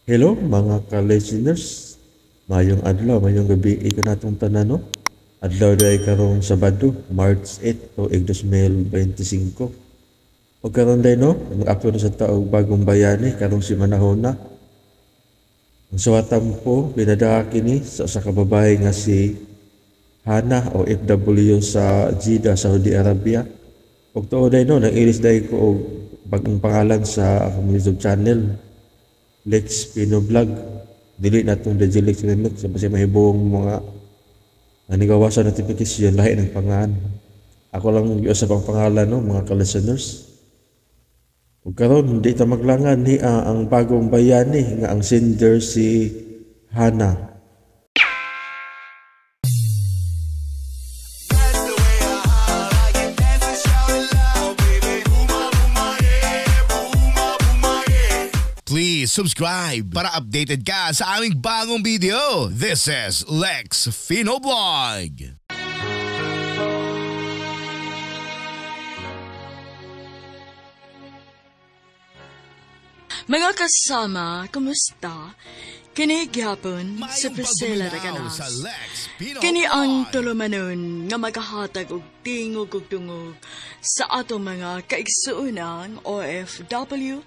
Hello mga ka-listeners. Mayong adlaw, mayong gabi ikanatong tanan, no? Adlaw day karong Sabado, March 8, tuig 2025. O karon day, no, mag-upload na sa taog bagong bayani karong si manahona. Ang suwatan po pinadaha kini sa usa ka babae nga si Hana o FW sa Jeddah, Saudi Arabia. Og tuod day, no, nang-ilis day ko og bagong pangalan sa akong YouTube channel, Lex Pino Vlog. Dili na itong DJ Lex Remix sa basta mahibong mga nanigawa sa notification lahi ng pangalan. Ako lang giusap ang pangalan, no, mga ka-listeners. Ug karon di ta maglangan ni ang bagong bayani nga ang sender si Hana. Please subscribe para updated ka sa aming bagong video. This is Lex Fino Vlog. Mga kasama, kumusta? Kini gyapon sa Priscilla Raganas. Kini ang tulumanon nga magahatag og tingog ug dungog sa atong mga kaigsuonan OFW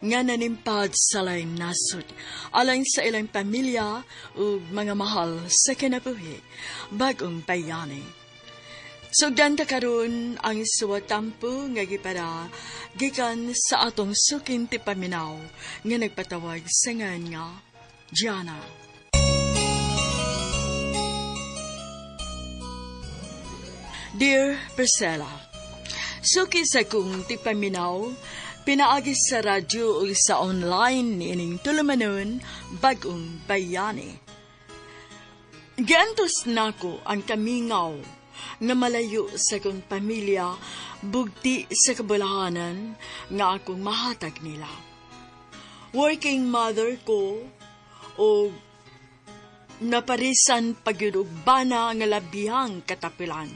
nga nanimpad sa laing nasod alang sa ilang pamilya ug mga mahal sa kinabuhi, bagong bayani. Sugdan ta karon ang suwatampo nga gipada gikan sa atong suking tipaminaw nga nagpatawag sa ngan nga Gianna. Dear Priscilla, suki sa kong tipaminaw, pinaagi sa radyo o sa online niining tulumanon bagong bayani. Giantos nako ang kamingaw nga malayo sa kong pamilya, bugti sa kabulahanan nga akong mahatag nila. Working mother ko o naparisan pagyud og bana nga labihang katapilan.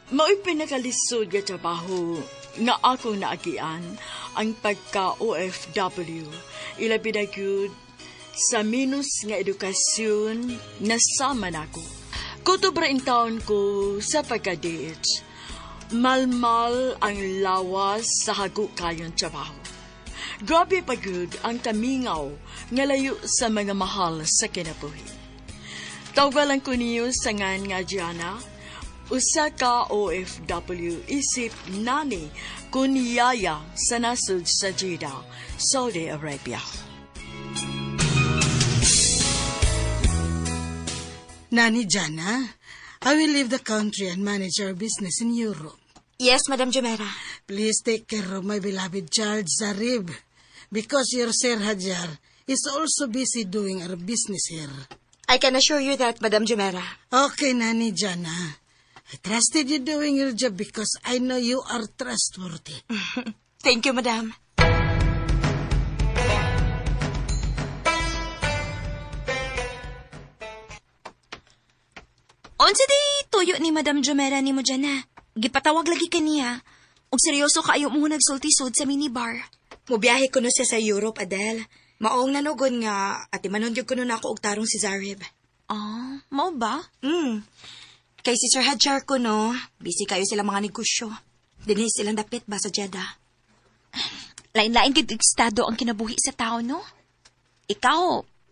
Mao'y pinakalisod nga trabaho nga akong naagian ang pagka-OFW, ilabi na gyud sa minus nga edukasyon na sama nako. Kutob ra in taon ko sa pagka-DH. Malmal ang lawas sa hago kayon trabaho. Grabe pa gyud ang kamingaw nga layo sa mga mahal sa kinabuhi. Tawgalan ko niyo sa ngan nga Gianna, usa ka OFW isip nani kun yaya sa nasod sa Jeddah, Saudi Arabia. Nani Jana, I will leave the country and manage our business in Europe. Yes, Madam Jomera. Please take care of my beloved child, Zarib, because your Sir Hajar is also busy doing our business here. I can assure you that, Madam Jomera. Okay, Nani Jana. I trusted you doing your job because I know you are trustworthy. Thank you, Madam. Unsa di tuyo ni Madam Jomera ni mo Jana? Gipatawag lagi kaniya. Og seryoso kaayo mo nagsulti-sud sa minibar. Mubiyahe ko no siya sa Europe, Adele. Maong nanugon nga ati manon gyud kuno nako og tarong si Zarib. Ah, mao ba? Kay si Sir Hajar ko no, busy kayo sila mga negosyo. Dinhi silang dapit ba sa Jeddah. Lain-lain gid estado ang kinabuhi sa tao, no? Ikaw,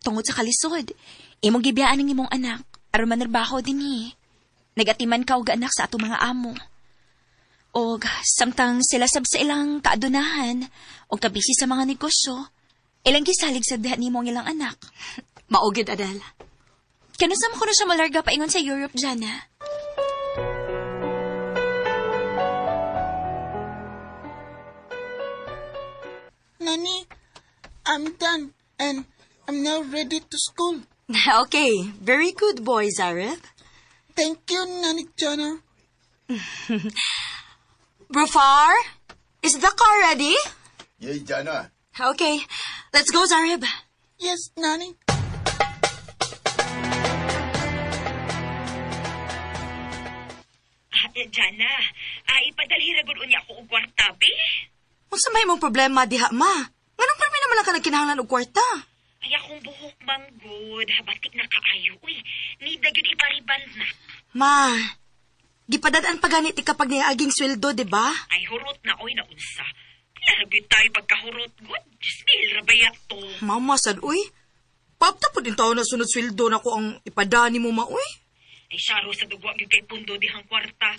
tungod sa kalisod, imong gibiyaan ang imong anak aron manarbaho dinhi. Nagatiman ka og anak sa atong mga amo. Og samtang sila sab sa ilang kaadunahan og kabisi sa mga negosyo, ilang gisalig sa diha nimo ang ilang anak. Mao gyud, Adele. Kanusa mo kuno siya malarga paingon sa Europe, Jana? Nani, I'm done and I'm now ready to school. Okay, very good boy, Zarib. Thank you, Nani Jana. Brufar, is the car ready? Yes, Jana. Okay, let's go, Zarib. Yes, Nani. Jana, ipadalhi ra gud unya ko og kwarta, be. Unsa may imong problema diha, ma? Nganong permi naman lang ka nagkinahanglan og kwarta? Ay, akong buhok manggod. Habatik na kaayo. Uy, need na gyud ipariband na. Ma, gipadadaan pa ganit kapag niaging sweldo, di ba? Ay, hurot na, oy, naunsa. Laragyo tayo pagkahurot, good. Diyos rabaya to. Mama, sad, uy. Papta po din tao na sunod sweldo na ko ang ipadani mo, ma, uy. Ay, syaro sa dugwa gyud kay pundo dihang kwarta.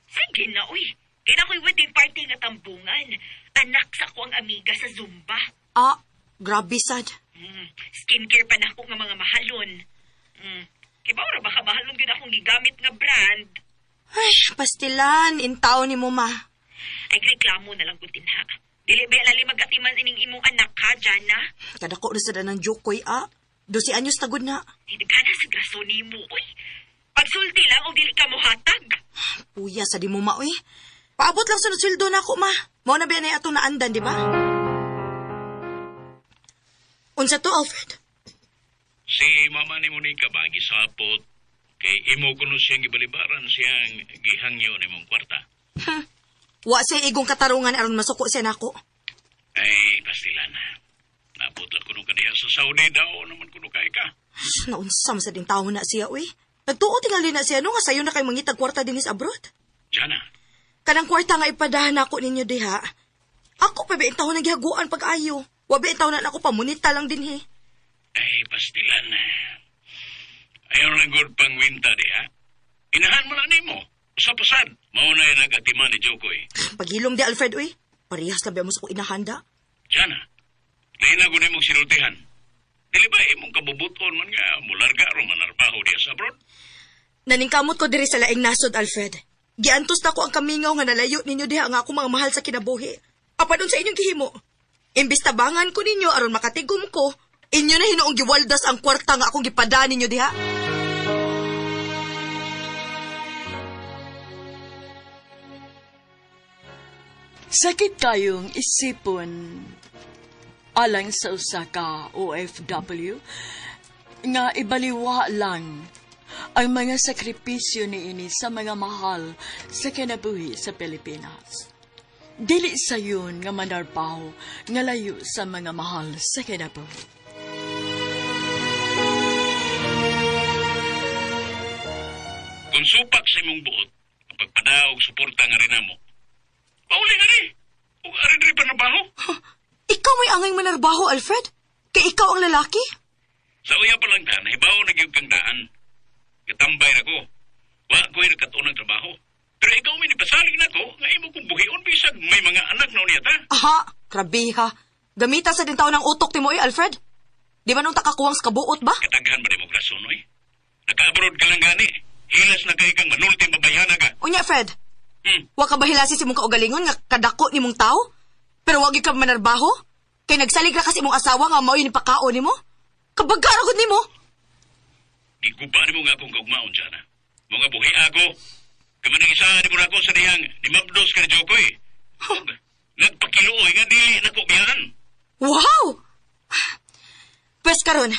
Sige na, uy. Kaya ako'y wedding party nga tambungan. Anak sa ko ang amiga sa Zumba. Ah, grabe, sad. Skincare pa na ako nga mga mahalon. Kibaw ra baka mahalon gyud akong gigamit nga brand. Ay, pastilan, intaw ni mo, ma. Ay, reklamo na lang kung tinha. Dili ba lali magatiman ining imong anak ka, Jana? Kadako na sa ng jokoy, ah. 12 anyos tagod na. Ay, nagana sa graso nimo, uy. Pagsulti lang o dili ka mohatag. Puya sa di mo, ma, uy. Paabot lang sunod sweldo na ako, ma. Mao na ba na atong naandan, di ba? Unsa to, Alfred? Si mama ni Monica ba gisapot kay imo kuno siyang gibalibaran siyang gihangyo nimong kwarta. Wa siya igong katarungan aron masuko siya nako. Ay, pastilan. Napot lang kuno kaniya sa Saudi daw naman kuno kay ka. Naunsa man sa ding tao na siya, uy. Nagtuo tingali na siya no nga sayo na kay mangitag kwarta dinis abroad. Jana, Kanang kwarta nga ipadahan nako ninyo diha. Ako pa ba taon nang gihaguan pag-ayo. Wa ba taon na ako pamunita lang dinhi. ay pastilan. Ayaw lang good pangwinta diha. Inahan mo na nimo. Sa pasad, mao na yung nag-atiman ni Jokoy. Paghilom di Alfred, uy. Parehas labi mo sa ko inahanda. Jana, lain na ko nimong sinultihan. Dili ba imong kabubuton man nga mularga ro manarbaho diha sa abroad? Naningkamot ko diri sa laing nasod, Alfred. Giantos na ko ang kamingaw nga nalayo ninyo diha nga ako mga mahal sa kinabuhi. Apan sa inyong gihimo. Imbis tabangan ko ninyo aron makatigom ko, inyo na hinuong giwaldas ang kwarta nga akong gipada ninyo diha. Sakit kayong isipon alang sa usa ka OFW nga ibaliwa lang ang mga sakripisyo niini sa mga mahal sa kinabuhi sa Pilipinas. Dili sayon nga manarbaho nga layo sa mga mahal sa kinabuhi. Kung supak sa imong buot, ang pagpadaog suporta nga rin namo. Pauli nga ni! Ug ari diri panarbaho? Ikaw may angay manarbaho, Alfred? Kay ikaw ang lalaki? Sa uya pa lang ta, nahibaw na gyud kang daan. Katambay na ko. Wa ko'y nagkatuon ng trabaho. Pero ikaw may nipasalig na ko, nga imo kong buhion bisag may mga anak na unya ta. Aha, grabe ha. Gamita sa din tao ng utok ti mo, eh, Alfred. Di ba nung takakuwang sa kabuot ba? Kataghan ba demokrasyon, oy? Naka-abroad ka lang gani. Hilas na kay kang manulti mabayana ka. Unya, Fred. Wa ka ba hilasi si mong kaugalingon nga kadako ni mong tao? Pero wag ka manarbaho? Kay nagsalig ra kasi mong asawa nga mao yun ipakaon nimo? Kabagara gud nimo. Giguba nimo nga akong kaugmaon dyan, ha? Mga buhi ako. Kamaning isa ni mo na ako sa diyang nimabdos ka ni Jokoy. Nagpakiluoy nga dili na ko biyan. Wow! Pwes karon,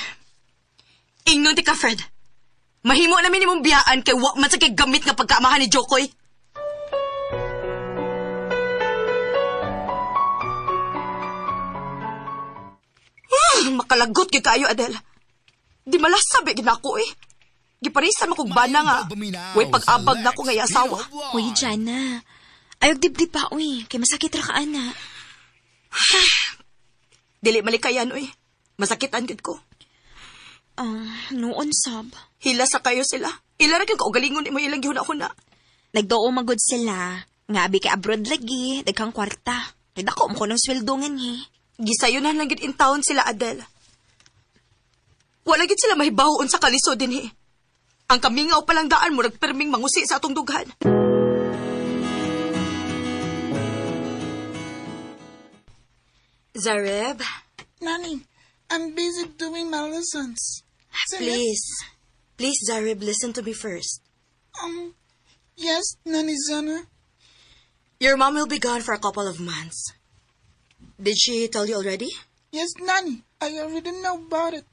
ingnon ti ka, Fred. Mahimo na minimong biyaan kay wa man sa kay gamit nga pagkaamahan ni Jokoy. Makalagot gyud kaayo, Adel. Di malasabi gid nako eh. Giparisan mo kog bana nga. Way pag-abag nako nga asawa. Uy, Jana. Ayog dibdib pa, uy. Kay masakit ra ka, ana. Dili malikayan, uy. Masakitan gid ko. Noon, sab. Hila sa kayo sila. Ila ra gyud kaugalingon imo ilang gihuna-huna. Nagdoo magod sila. Nga abi kay abroad lagi, daghang kwarta. Kay dako mo ko ng sweldo ngan eh. Gisayo na lang gid in town sila, Adel. Wala gid sila mahibaw unsa kalisod dinhi. Ang kamingaw palang daan murag perming mangusi sa atong dughan. Zareb, Nani, I'm busy doing my lessons. So please. Please, Zareb, listen to me first. Yes, Nani Zana. Your mom will be gone for a couple of months. Did she tell you already? Yes, Nani. I already know about it.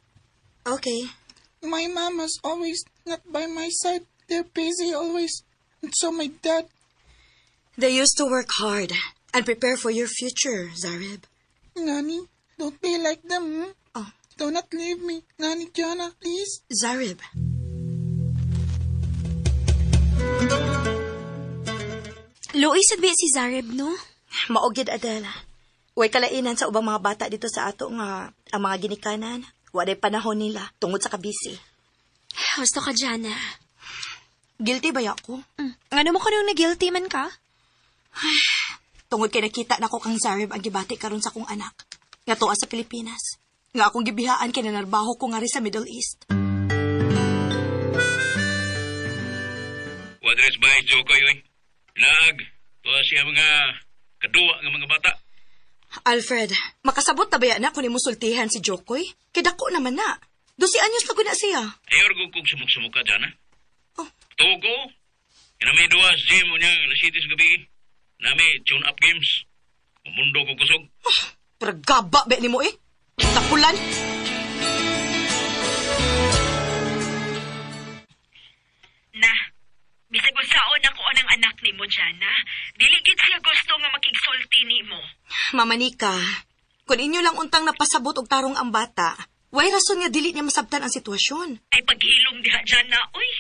Okay. My mom is always not by my side. They're busy always. And so my dad. They used to work hard and prepare for your future, Zareb. Nani, Don't be like them. Oh. Do not leave me, Nani Jana, please. Zarib. Luoy sad ba si Zareb, no? Maugid, Adela. Way kalainan sa ubang mga bata dito sa ato nga ang mga ginikanan. Waday panahon nila tungod sa kabisi. Gusto ka, Jana. Guilty ba ako? Ngano mo kanong na-guilty man ka? Tungod kay nakita nako kang Zareb ang gibati karon sa akong anak. Nga tuwa sa Pilipinas. Nga akong gibihaan kay nanarbaho ko ngari sa Middle East. Wadres ba, Jokoy, oy. Nag, tuwa siya mga kaduwa nga mga bata. Alfred, makasabot na ba na kung imusultihan si Jokoy? Kay dako naman na. 12 anyos na gud na siya. Ayaw ko kung sumuk-sumuk ka dyan, ha? Oh. Tugo. Nami duwa sa gym o niyang alas 7 sa gabi. Nami tune-up games. Mundo ko kusog. Pero gaba ba ni mo eh? Tapulan. Na, bisag unsaon ako ang anak nimo, Jana. Dili gid siya gusto nga makigsulti nimo. Mama Nika, kung inyo lang untang napasabot og tarong ang bata, way rason nga dili niya masabtan ang sitwasyon. Ay paghilom diha, Jana, oy.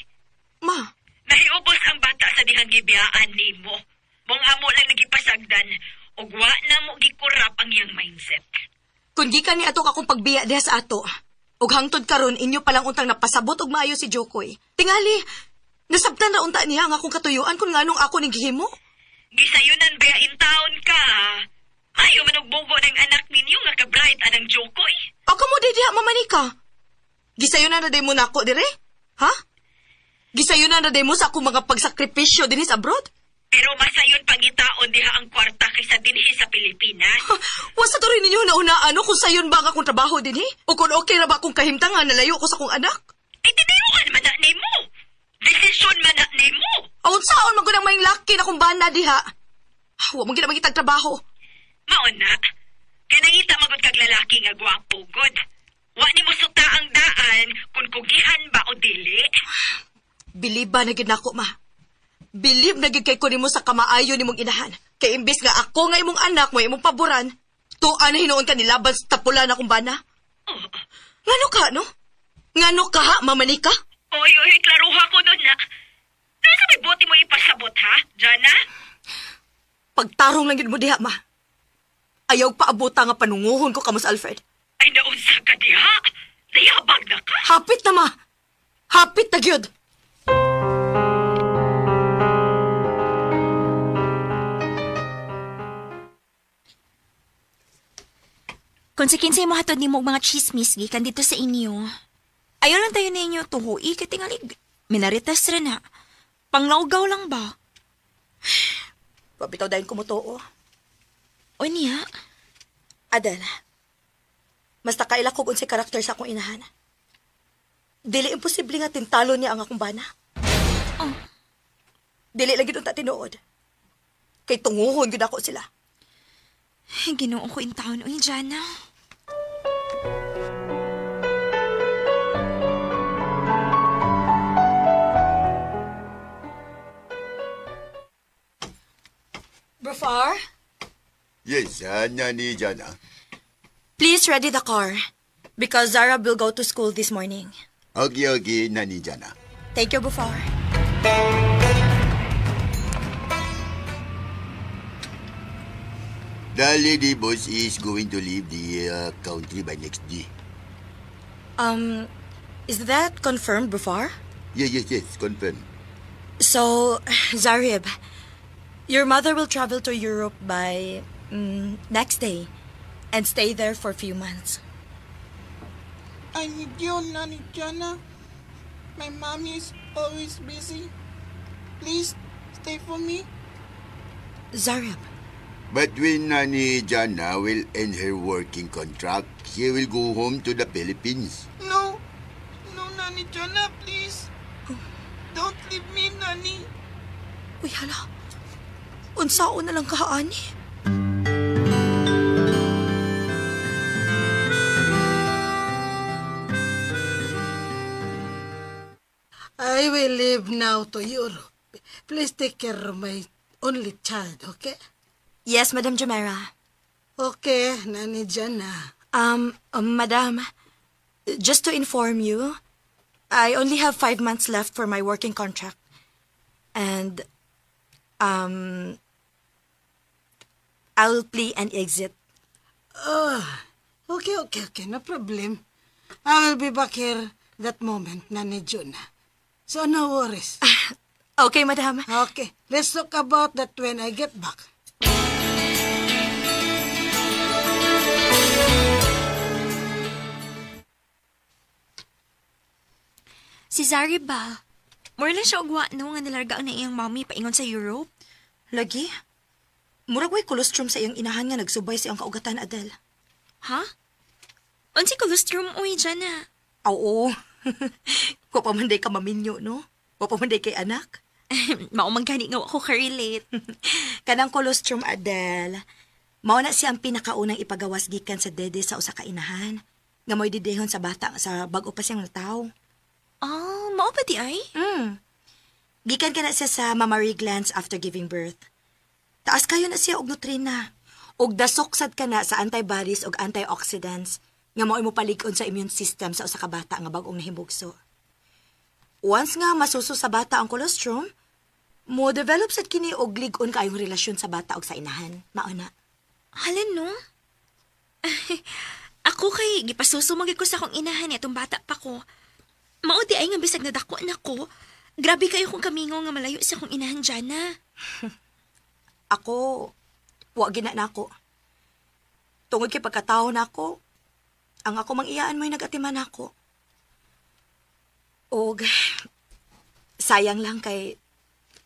Ma, Nahiubos ang bata sa dihang gibiyaan nimo. Mong amo lang nagipasagdan ug wa na mo gikurap ang iyang mindset. Kung gikan ni ato akong pagbiya diha sa ato, ug hangtod karon inyo palang untang napasabot og maayo si Jokoy. Tingali, nasabtan ra unta niya ang akong katuyuan kung nganong ako ning gihimo. Gisayunan ba in town ka? Mayo man og bugo ng anak ninyo nga ka-bright anang Jokoy. Ako mo di diha, Mama Nika. Gisayunan na day mo nako dire? Ha? Gisayunan na day mo sa akong mga pagsakripisyo dinhi sa abroad? Pero masayon pangitaon diha ang kwarta kaysa dinhi sa Pilipinas. Ha, wasa to rin ninyo na una ano kung sayon ba ang akong trabaho dinhi? O kung okay ra ba akong kahimtangan nalayo ko sa akong anak? Ay tinayuan man na nimo. Desisyon man na nimo. Aun saon man gud ang maing laki na kong bana diha. Wa mo gid magitag trabaho. Maon na. Kay nangita magod kag lalaki nga gwapo gud. Wa nimo suta ang daan kung kugihan ba o dili. Biliba na gid nako ma. Bilib na gid kay ko nimo sa kamaayo nimong inahan. Kay imbes nga ako nga imong anak mo imong paboran, tuan na hinuon ka nilaban sa tapulan akong bana. Ngano ka no? Ngano ka ha, Mama Nika? Oy, oy, klaruha ko nun na. Nasa may bote mo ipasabot ha, Jana? Pagtarong lang gid mo diha ma. Ayaw paabuta nga panunguhon ko kamos Alfred. Ay naunsa ka diha. Dayabag na ka. Hapit na ma. Hapit na gyud. Kung sa kinsay mo hatod nimo og mga chismis gikan dito sa inyo. Ayaw lang tayo ninyo tuhui kay tingalig. Minarites ra na. Panglawgaw lang ba? Pabitaw dayon kumutuo. O niya? Adela, mas nakaila kog unsay karakter sa akong inahan. Dili imposible nga tintalo niya ang akong bana. Oh. Dili lagi unta tinuod. Kay tunguhon gyud ako sila. Ay, Ginoo ko in town. Uy, Jana. Brufar, Yes, Nani Jana. please ready the car because Zara will go to school this morning. Okay, okay, Nani Jana. Thank you, Bufar. The lady boss is going to leave the country by next day. Is that confirmed, Bufar? Yes, yes, yes, confirm. So, Zarib, your mother will travel to Europe by next day and stay there for a few months. I need you, Nani Jana. My mommy is always busy. Please stay for me. Zarib, But when Nani Jana will end her working contract, she will go home to the Philippines. No, no, Nani Jana, please. Don't leave me, Nani. Uy, hala. Unsaon na lang ka, ani? I will leave now to Europe. Please take care of my only child, okay? Yes, Madam Jamera. Okay, Nani Jana. Madam, just to inform you, I only have 5 months left for my working contract. And, I'll plea and exit. Oh, okay. No problem. I will be back here that moment, Nanay Juna. So no worries. Okay, madam. Okay, let's talk about that when I get back. Si Zari ba? More lang siya ugwa no nga nilarga ang iyang mommy paingon sa Europe. Lagi? Murag way colostrum sa iyang inahan nga nagsubay sa iyang kaugatan, Adele. Ha? Unsi colostrum uy, Jana? Oo. Wa pa man day ka maminyo, no? Wa pa man day kay anak. Mao man gani nga wa ko ka-relate. Kanang colostrum, Adele. Mao na siya ang pinakaunang ipagawas gikan sa dede sa usa ka inahan. Nga mo'y didehon sa bata sa bag-o pa siyang nataw. Oh, mao ba di ay? Gikan ka na siya sa mammary glands after giving birth. Taas kayo na siya og nutrina. Og dasok sad ka na sa antibodies og antioxidants nga mao'y mopalig-on sa immune system sa usa ka bata nga bag-ong nahimugso. Once nga masuso sa bata ang colostrum, mo develop sad kini og lig-on kaayong relasyon sa bata og sa inahan. Mao na. Hala no? Ako kay gipasuso man gyud ko sa akong inahan atong bata pa ko. Mao di ay nga bisag nadako na ko. Grabe kayo kung kamingaw nga malayo sa akong inahan, Jana. Ako, wa gina na ako. Tungod kay pagkatao na ako, ang ako mang iyaan mo'y nag-atiman ako. Og, sayang lang kay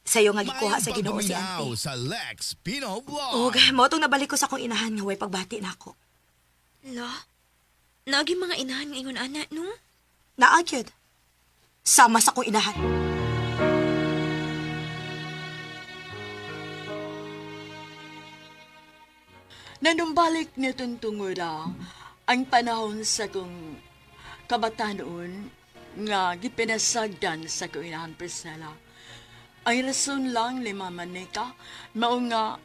sayo nga gikuha sa Ginoo si auntie. Sa Lex Pino Vlog. Og, mao tong nabalik ko sa akong inahan nga way pagbati na ako. La, naagi mga inahan nga ingon ana, no? Naagyod. Sama sa akong inahan. Nanumbalik ni Tuntungura ang panahon sa kong kabatanon nga gipinasagdan sa kong inahan Priscilla. Ang rason lang ni Mama Nika, mao nga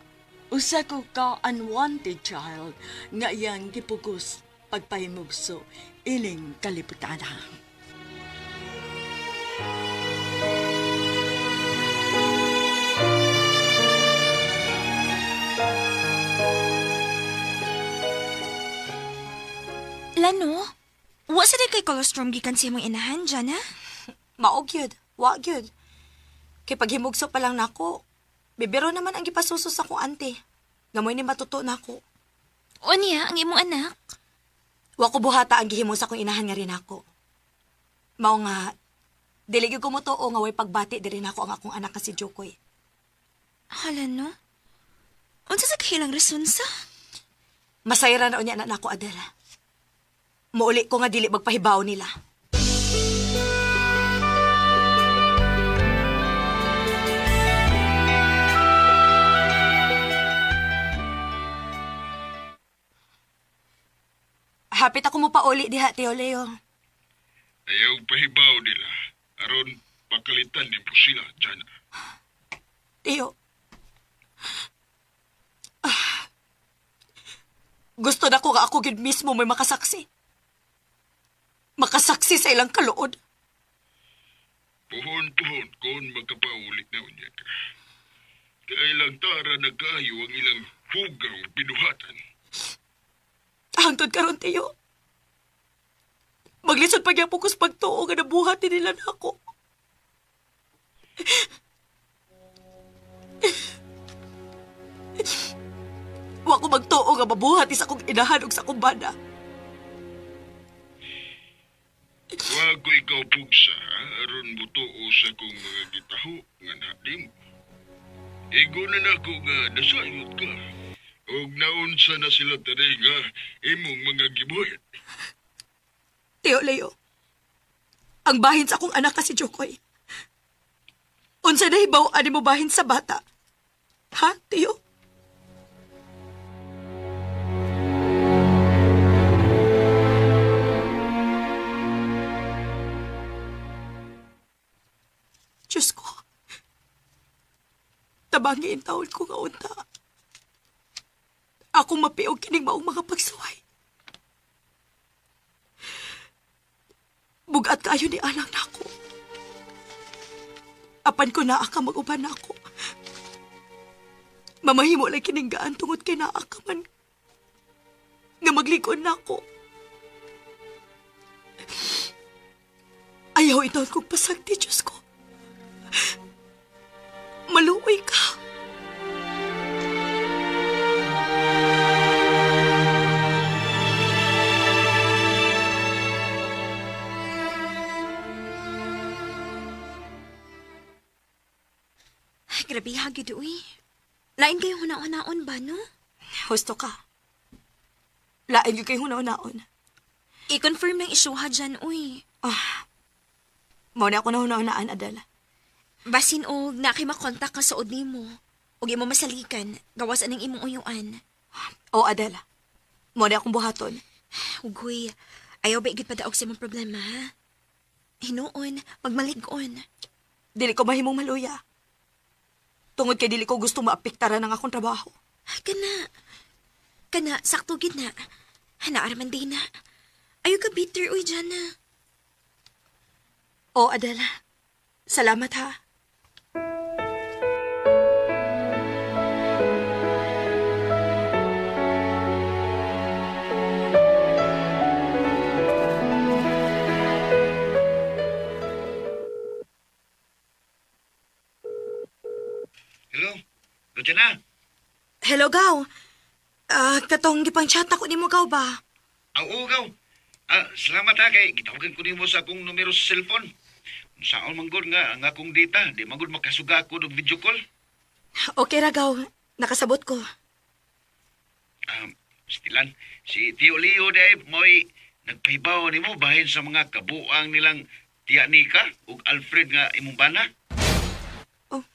usa ko ka unwanted child nga iyang gipugos pagpahimugso ining kalibutan. Lano, wa sa kay colostrum gikan sa imong inahan, Jana? Mao gyud, wa gyud. Kay paghimugso pa lang nako, bibiro naman ang gipasuso sa akong ante. Ngamoy ni matuto nako. O niya, ang imong anak? Wa ko buhata ang gihimo sa akong inahan nga rin ako. Mao nga, dili gyud ko motoo nga way pagbati diri nako ang akong anak nga si Jokoy. Hala no? Unsa sa kahilang rason sa? Masayra na unya na nako, Adela. Muuli ko nga dili magpahibaw nila. Hapit ako mo pauli diha, Tio Leo. Ayaw pahibaw nila. Aron pakalitan ni sila, Jana. Tio. Gusto na ko nga ako gid mismo may makasaksi. Makasaksi sa ilang kaluod. Puhon-puhon kung magkapaulit na unya ka. Kailang tara na kayo ang ilang hugaw binuhatan. Hangtod karon, Tiyo. Maglisod pagyapon ko sa pagtuo nga nabuhat nila na ako. Wa ko magtuo nga mabuhat sa akong inahan ug sa akong bana. Wa ko ikaw pugsa, aron mutuo sa kong mga gitaho nga nahalim. Igo na nako nga nasayod ka. Og naunsa na sila tari nga imong mga gibuhat. Tio Leo, ang bahin sa akong anak ka si Jokoy. Unsa na hibaw ani mo bahin sa bata? Ha, Tio? Diyos ko, tabangiin taon ko nga unta. Ako mapiog kining maong mga pagsuway. Bugat kaayo ni alang nako. Apan ko naa ka mag-uban nako. Mamahimo lang kininggaan tungod kay naa ka man nga maglikon nako. Ayaw itaon kong pasagdi, Diyos ko. Maluoy ka. Ay, grabe ha, gid uy. Lain kayo huna-hunaon ba, no? Husto ka. Lain kayo huna-hunaon. I-confirm lang isyuha dyan, uy. Ah, mao na ako na huna-hunaan, Adela. Basin og na kay makontak ka sa od nimo. Ug imo masalikan, gawas aning imong uyuan. O, Adela. Mao na akong buhaton. Ugoy, ayaw ba igid padaog sa imong problema, ha? Hinuon, magmalig-on. Dili ko mahimong maluya. Tungod kay dili ko gusto maapektaran ang akong trabaho. Ay, kana. Kana, sakto gid na. Hanaaraman din na. Ayaw ka bitter, uy, Jana. O, Adela. Salamat, ha. Hello? Jana? Hello, Gaw. Katong gipang-chat ako nimo, Gaw ba? Oo, Gaw. Salamat ha, kay gitawagan ko nimo sa akong numero sa cellphone. Saan man gud nga ang akong data, di man gud makasuga ako og video call. Okay ra, Gaw. Nakasabot ko. Stilan, si Tio Leo dahil mo'y nagpahibaw nimo bahin sa mga kabuang nilang Tia Nika ug Alfred nga imong bana. Oh.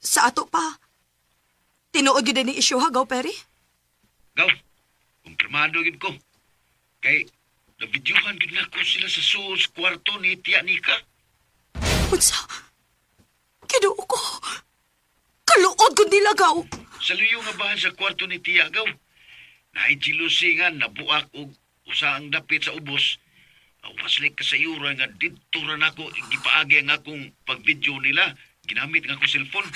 Sa ato pa. Tinuod gyud ni isyu ha, Gaw Perry? Gaw, kumpirmado gyud ko. Kay nabidyuhan gyud nako sila sa sus kwarto ni Tia Nika. Unsa? Kinuo ko. Kaluod gud nila, Gaw. Sa luyo nga bahan sa kwarto ni Tia, Gaw. Naay jealousy nga nabuak og usa ang dapit sa ubos. Waslik ka sa iyura nga didto ra nako gipaagi ang akong pag-video nila. Ginamit nga akong cellphone.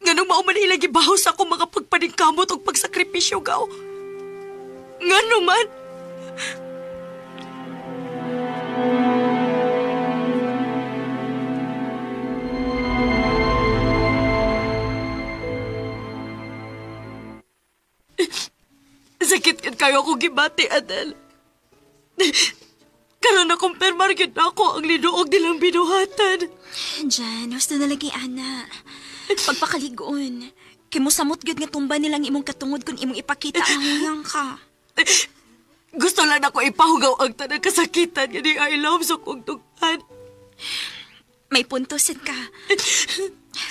Nganong mao man ilang gibaho sa akong mga pagpaningkamot og pagsakripisyo, Gaw? Ngano man? Sakit kan kayo akong gibati, Adel. Karon na kumpirmar gyud nako ang linuog nilang binuhatan. Jan, husto na lagi, ana. Pagpakaligon. Kay mosamot gyud nga tumba nilang imong katungod kung imong ipakita ang huyang ka. Gusto lang nako ipahugaw ang tanang kasakitan nga ni I love sa kong tughan. May punto sad ka.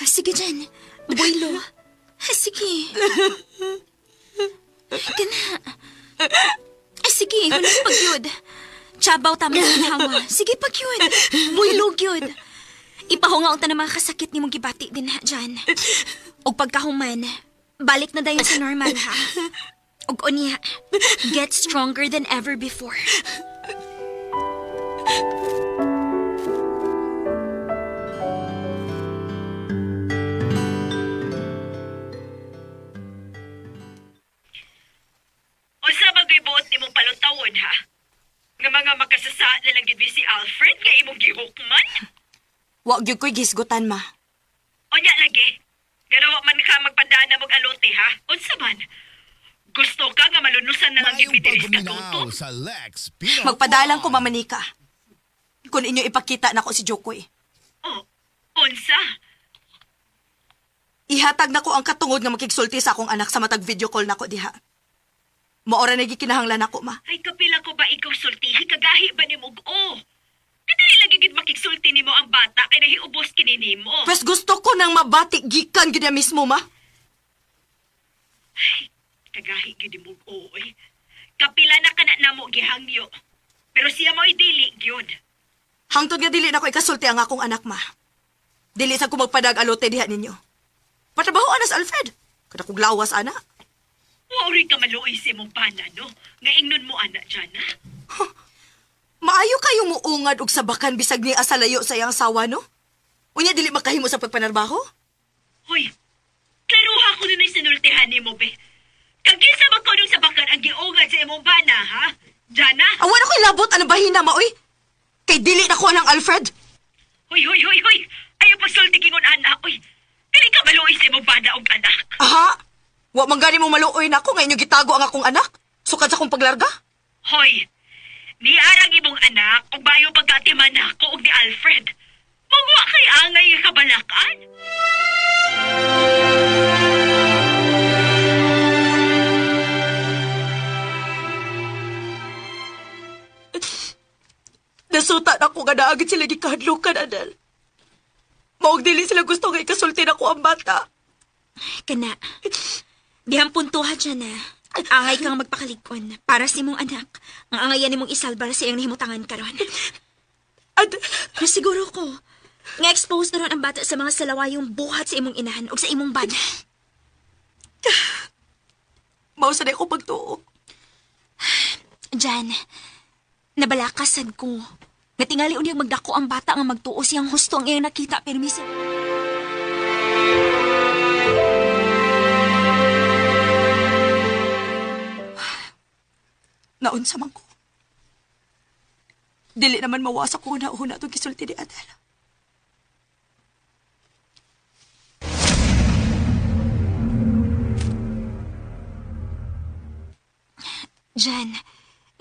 Sige, Jan. Buelo. Sige. Kana. Sige, hulas pagyud. Tsabaw tama sa ginawa. Sige, pagyud. Buelo gyud. Ipahunga ang tanang mga kasakit ni mong gibati din ha, Jan. Og pagkahuman, balik na dayon sa normal ha. Og unya, get stronger than ever before. Unsa ba gibuot nimong palutawon ha? Nga mga makasasa na lang gid si Alfred nga imong gihukman? Wa gyud ko'y gisgutan, ma. Unya lagi. Ganawa man ka magpadaan na mag-alote ha? Unsa man? Gusto ka nga malunusan na lang gid mi diri sa katuto? Magpadalang ko, Mama Nika. Kung inyo ipakita nako si Jokoy. Oh, unsa? Ihatag nako ang katungod nga makigsulti sa akong anak sa matag video call nako diha. Maora na gikinahanglan nako, ma. Ay, kapila ko ba ikaw sultihi? Kagahi ba ni mo? Oh, kadali lagi gid makigsulti nimo ang bata kay nahiubos kini nimo. Pwes gusto ko nang mabati gikan gid mismo, ma. Ay, kagahi gid mo oy. Kapila na kana namo gihangyo. Pero siya mo'y dili gyud. Hangtod nga dili nako ikasulti ang akong anak, ma. Dili sa ko magpadag alote diha ninyo. Patrabaho ana sa Alfred. Kada kog lawas ana. Wa ori ka maluoy sa imong bana, no? Nga ingnon mo ana dyan, ha? Huh. Nag-ungad og sabakan bisag ni asa layo sa iyang asawa, no? Unya dili makahimo sa pagpanarbaho? Hoy, klaruha ko nun ay sinultihan ni mo, be. Kagisa ba ko nung sabakan ang giungad sa imong bana, ha? Jana? Awan ako ilabot, anong bahina, maoy? Kay dili na ko ang Alfred. Hoy, hoy, hoy, hoy! Ayaw pagsulti kingon, ana, oy. Dili ka maluoy sa imong bana og anak. Aha! Wa man gani mo maluoy na ako, ngayon yung gitago ang akong anak. Sukad sa akong paglarga. Hoy, niarang imong anak og bayo pagkatiman nako og ni Alfred. Mangwa kay angay nga kabalakan. Nasuta na ako nga naagid sila gikahadlukan, Adel. Maog dili sila gusto nga ikasulti na ko ang bata. Kana, dihang puntuha dyan na. Angay kang magpakaligkon para sa imong anak. Ang angayan nimong isalbar sa iyang nahimutangan karon. Adel, Nasiguro ko nga expose na ron ang bata sa mga salawayong buhat sa imong inahan o sa imong bana. Mao sa ko pagtuo. Jan, nabalakasad ko. Natingali unyag magdako ang bata nga magtuo siyang husto ang iyang nakita pero misa. Naunsa man ko. Dili naman mawasa ko na una itong gisulti ni Adel. Jan,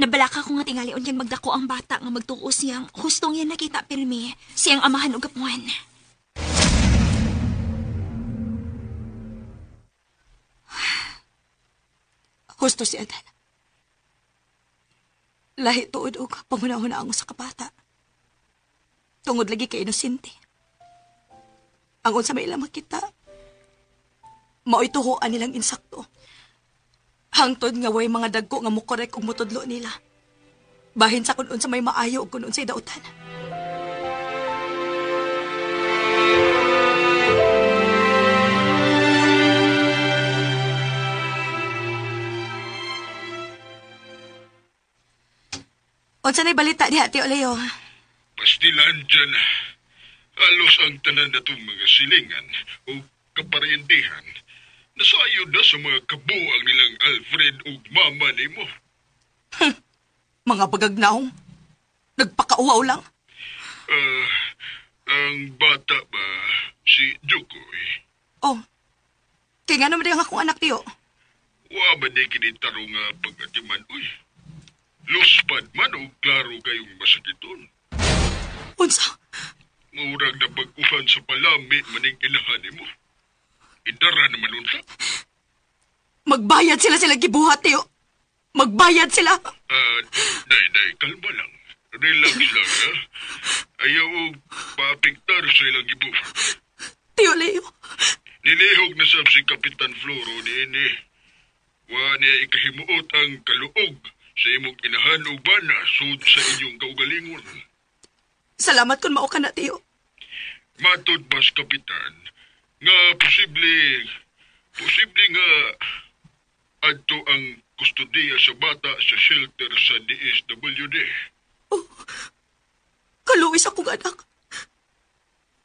nabalaka ko nga tingali unyag magdako ang bata nga magtuo siyang husto ang iyang nakita pirmi siyang amahan og gapuan. Husto si Adel. Lahi tuod og panghuna-huna ang usa ka bata. Tungod lagi kay inosente. Ang unsa may ilang makita, mao'y tuhoan nilang insakto. Hangtod nga way mga dagko nga mokorek og motudlo nila. Bahin sa kun unsa may maayo ug kun unsay dautan. Unsa nay balita diha, Tio Leo? Pastilan dyan. Halos ang tanan na itong mga silingan o kaparintihan. Nasayod na sa mga kabuang nilang Alfred ug mama nimo. Mga bagagnaong. Nagpakauaw lang. Ang bata ba, si Jukoy? Oh, kaya nga naman ang akong anak, Tio. Wa man di kinitaro nga pagkatiman, uy. Luspad man o klaro kayong masakiton. Unsa? Murag na pag-uhan sa palami maning inahan nimo. Idara naman unta. Magbayad sila sila gibuhat, Tio. Magbayad sila. Day, day, kalma lang. Relax lang, ha? Ayaw og paapektar sa ilang gibuhat. Tio Leo. Nilihog na sab si Kapitan Floro niini. Wa niya ikahimuot ang kaluog sa imong inahan o bana sud sa inyong kaugalingon. Salamat kun mao ka na, Tio. Matod bas, Kapitan, nga posible nga adto ang kustodiya sa bata sa shelter sa DSWD. Oh, kaluwis akong anak.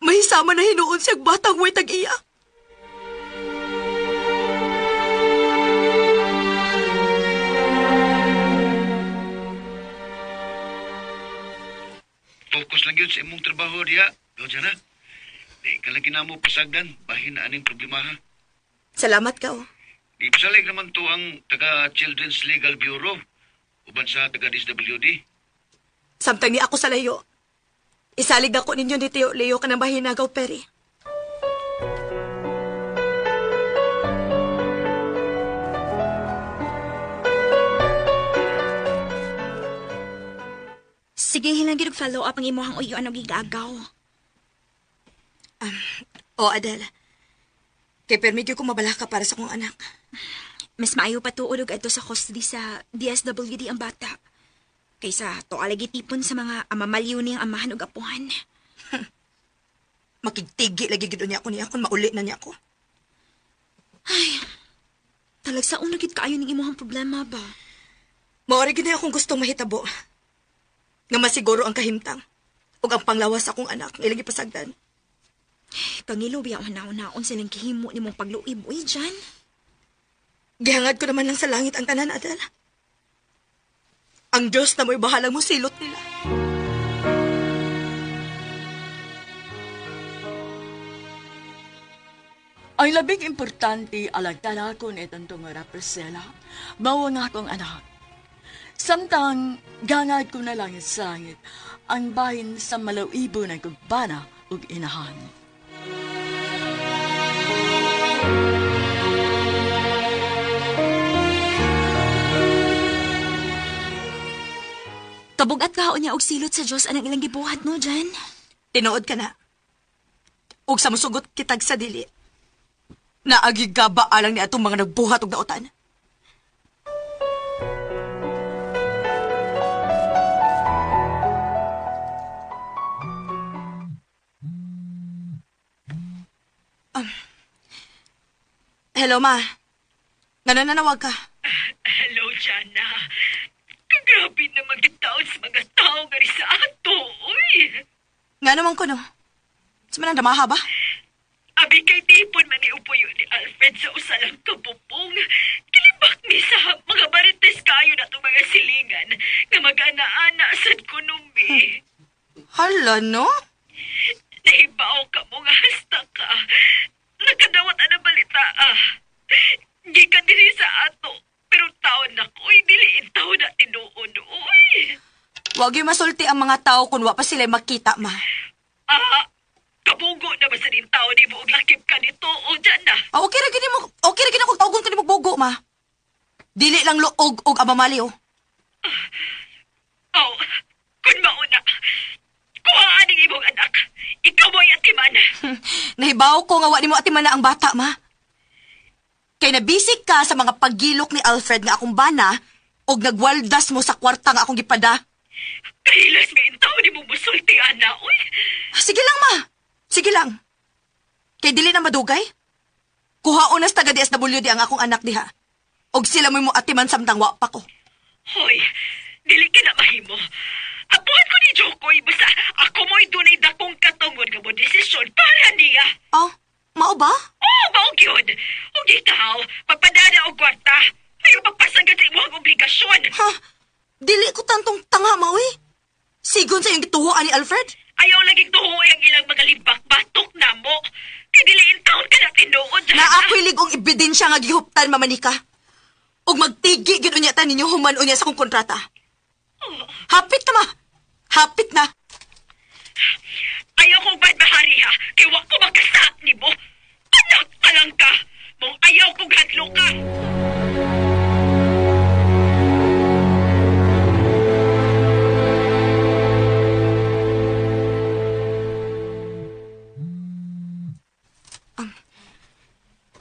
Mahisama na hinuon siyang batang way tag-iya. Focus lang yun sa imong trabaho diya. Go dyan, ha? Di ka lagi na mo pasagdan. Bahin na aning problema, ha? Salamat ka, oh. Di pasalig naman to ang taga Children's Legal Bureau. Uban sa taga DSWD. Samtang ni ako sa layo. Isalig ako ninyo ni Tio Leo ka ng bahinagaw, Perry. Sige, hilang gid og follow up ang imuhang uyuan og gigagaw. Oh, Adela. Kay permigyo ko mabala ka para sa akong anak. Mas maayo pa tuod og adto sa custody sa DSWD ang bata. Kaysa to alagi tipon sa mga amamaliw niyang amahan og apuhan. Makigtigi lagi gid niya ako niya kung mauli na niya ako. Ay, talagsa una gid kaayo ning imuhang problema ba? Maori gid na akong gustong mahitabo. Nga masiguro ang kahimtang ug ang panglawas sa akong anak nga ilang gipasagdan. Kangilo biya una-unaon silang gihimo nimong pagluib uy Jan. Gihangad ko naman lang sa langit ang tanan, Adel. Ang Diyos na mo'y bahalang musilot nila. Ang labing importante alagtan ako ni Tantong Priscilla, mao ang akong anak. Samtang gangad ko na lang sa langit ang bahin sa malawibo ng kugbana ug inahan. Kabugat ka niya og silot sa Dios anang ilang gibuhat no, Jan. Tinuod ka na. Ug sa musugot kitag sa dili. Naagigaba alang ni atong mga nagbuhat og dautan. Hello, ma. Ngano nanawag ka? Hello, Jana. Kagrabe na magkataon sa mga tao nga sa ato, uy. Nga naman ko, no? Sa manang damaha ba? Abi kay tipon man ni upuyo ni Alfred sa usalang kabupong. Kilibak ni sa mga marites kayo na itong mga silingan nga mag-ana-ana sad kunumi. Hala, no? Nahibaw ka mo nga hasta ka. Nakadawat ang balita, ah. Gikan diri sa ato. Pero taon na ko, dili taon na tinuon, uy. Wag yung masulti ang mga tao kung wa pa sila makita, ma. Ah, kabugo na ba sa din tao ni buog lakip ka nito o dyan na? Ah, okay ra gini mo, okay ra gini kung tawgon ka ni bugo, ma. Dili lang luog og abamali, oh. Oh, kun mauna. Kuha aning imong anak. Ikaw mo'y atiman. Nahibaw ko nga wa nimo atiman na ang bata, ma. Kay nabisik ka sa mga paggilok ni Alfred nga akong bana og nagwaldas mo sa kwarta nga akong gipada. Kahilas nga intaw ni mo musulti, ana, uy. Sige lang, ma. Sige lang. Kay dili na madugay. Kuhaon na sa taga DSWD ang akong anak diha. Og sila mo'y mo atiman samtang wa pa ko. Hoy, dili ka na mahimo. Apuhan ko ni Jokoy, basta ako mo'y dunay dakong katungod nga mo desisyon para niya. Oh, mao ba? Oo, mao gyud. Ug ikaw, pagpadana og kwarta, ayaw pagpasagad sa imong obligasyon. Ha? Dili ko tantong tanga, maoy. Sigon sa iyong gituhoan ni Alfred? Ayaw laging tuhoy ang ilang mga libak-batok na mo. Kay dili in taon ka na tinuod. Na ako'y ligong ebidensya nga gihuptan, Mama Nika. Ug magtigi gid unya ta ninyo human unya sa akong kontrata. Hapit na, ma. Hapit na. Ayaw kong bad mahari ha, kay wa ko makasa nimo. Anak pa lang ka. Mong ayaw kong hadlo ka.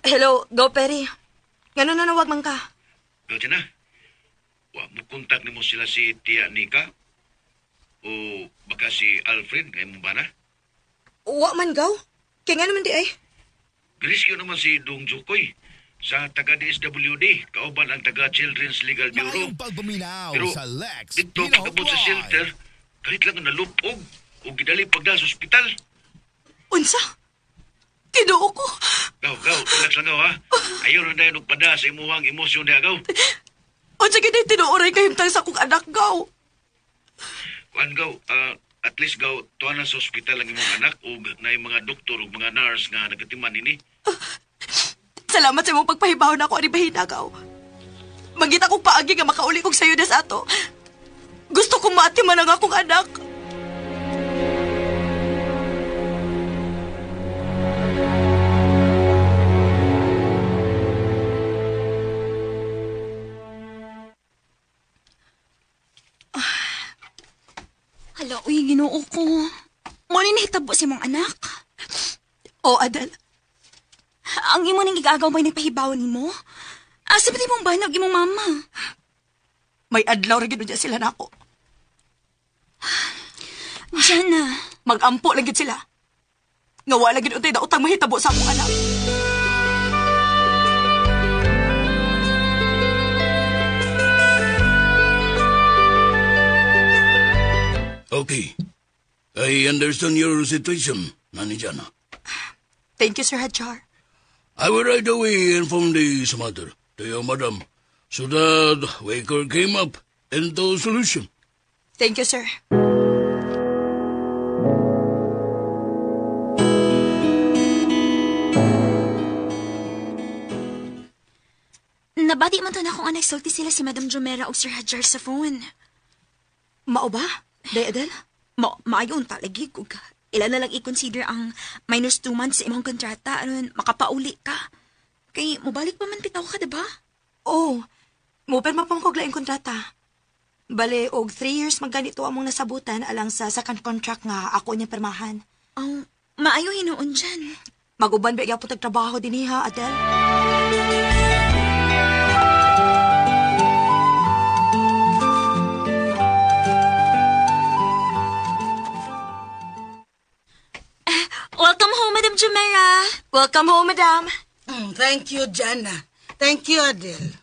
Hello, go Perry. Ngano nanawag man ka? Go na. Wa mo kontak nimo sila si Tia Nika? O baka si Alfred nga imong bana? Wa man gaw. Kay ngano man di ay? Grisyo naman si Dong Jokoy sa taga DSWD, kauban ang taga Children's Legal Bureau. Maayong pagpaminaw Pero sa Lex dito Pino pagabot sa shelter, kahit lang nalupog o gidali pagdala sa ospital. Unsa? Tinuo ko. Gaw, gaw, relax lang gaw ha. Ayaw na dahil pada sa imuhang emosyon niya gaw. Unsa gid tinuo ray kahimtang sa akong anak gaw. Kuan gaw, at least gaw, tuwa na sa ospital ang imong anak ug na mga doktor ug mga nurse nga nagatiman nini. Salamat sa imong pagpahibaw na ako ani bahina gaw. Mangita kong paagi nga makauli kog sayo des ato. Gusto kong maatiman ang akong anak. Hala, uy, Ginoo ko. Mo ni nahitabo sa imong anak. O, Adel. Ang imo ning igagaw ba'y nagpahibaw nimo? Asa ba di mong banag imong mama? May adlaw ra gid sila nako. Jana. Magampo lang gid sila. Nga wala gid untay daotang mahitabo sa akong anak. Okay. I understand your situation, Nani Jana. Thank you, Sir Hajar. I will right away inform this matter to your madam so that we could came up into solution. Thank you, sir. Nabati man to na akong nagsulti sila si Madam Jomera o Sir Hajar sa phone. Mao ba? Day, Adel? Maayon talagi ko ka. Ila na lang i-consider ang minus 2 months sa imong kontrata aron makapauli ka. Kay mobalik pa man bitaw ka, diba? Oh, mo pirma pa man kog laing kontrata. Bale, og 3 years magganito among nasabutan alang sa second contract nga ako niya pirmahan. Oh, maayo hinuon dyan. Maguban ba gyapon tagtrabaho dinhi ha, Adel? Welcome home, Madam Jomera. Welcome home, Madam. Thank you, Jana. Thank you, Adel.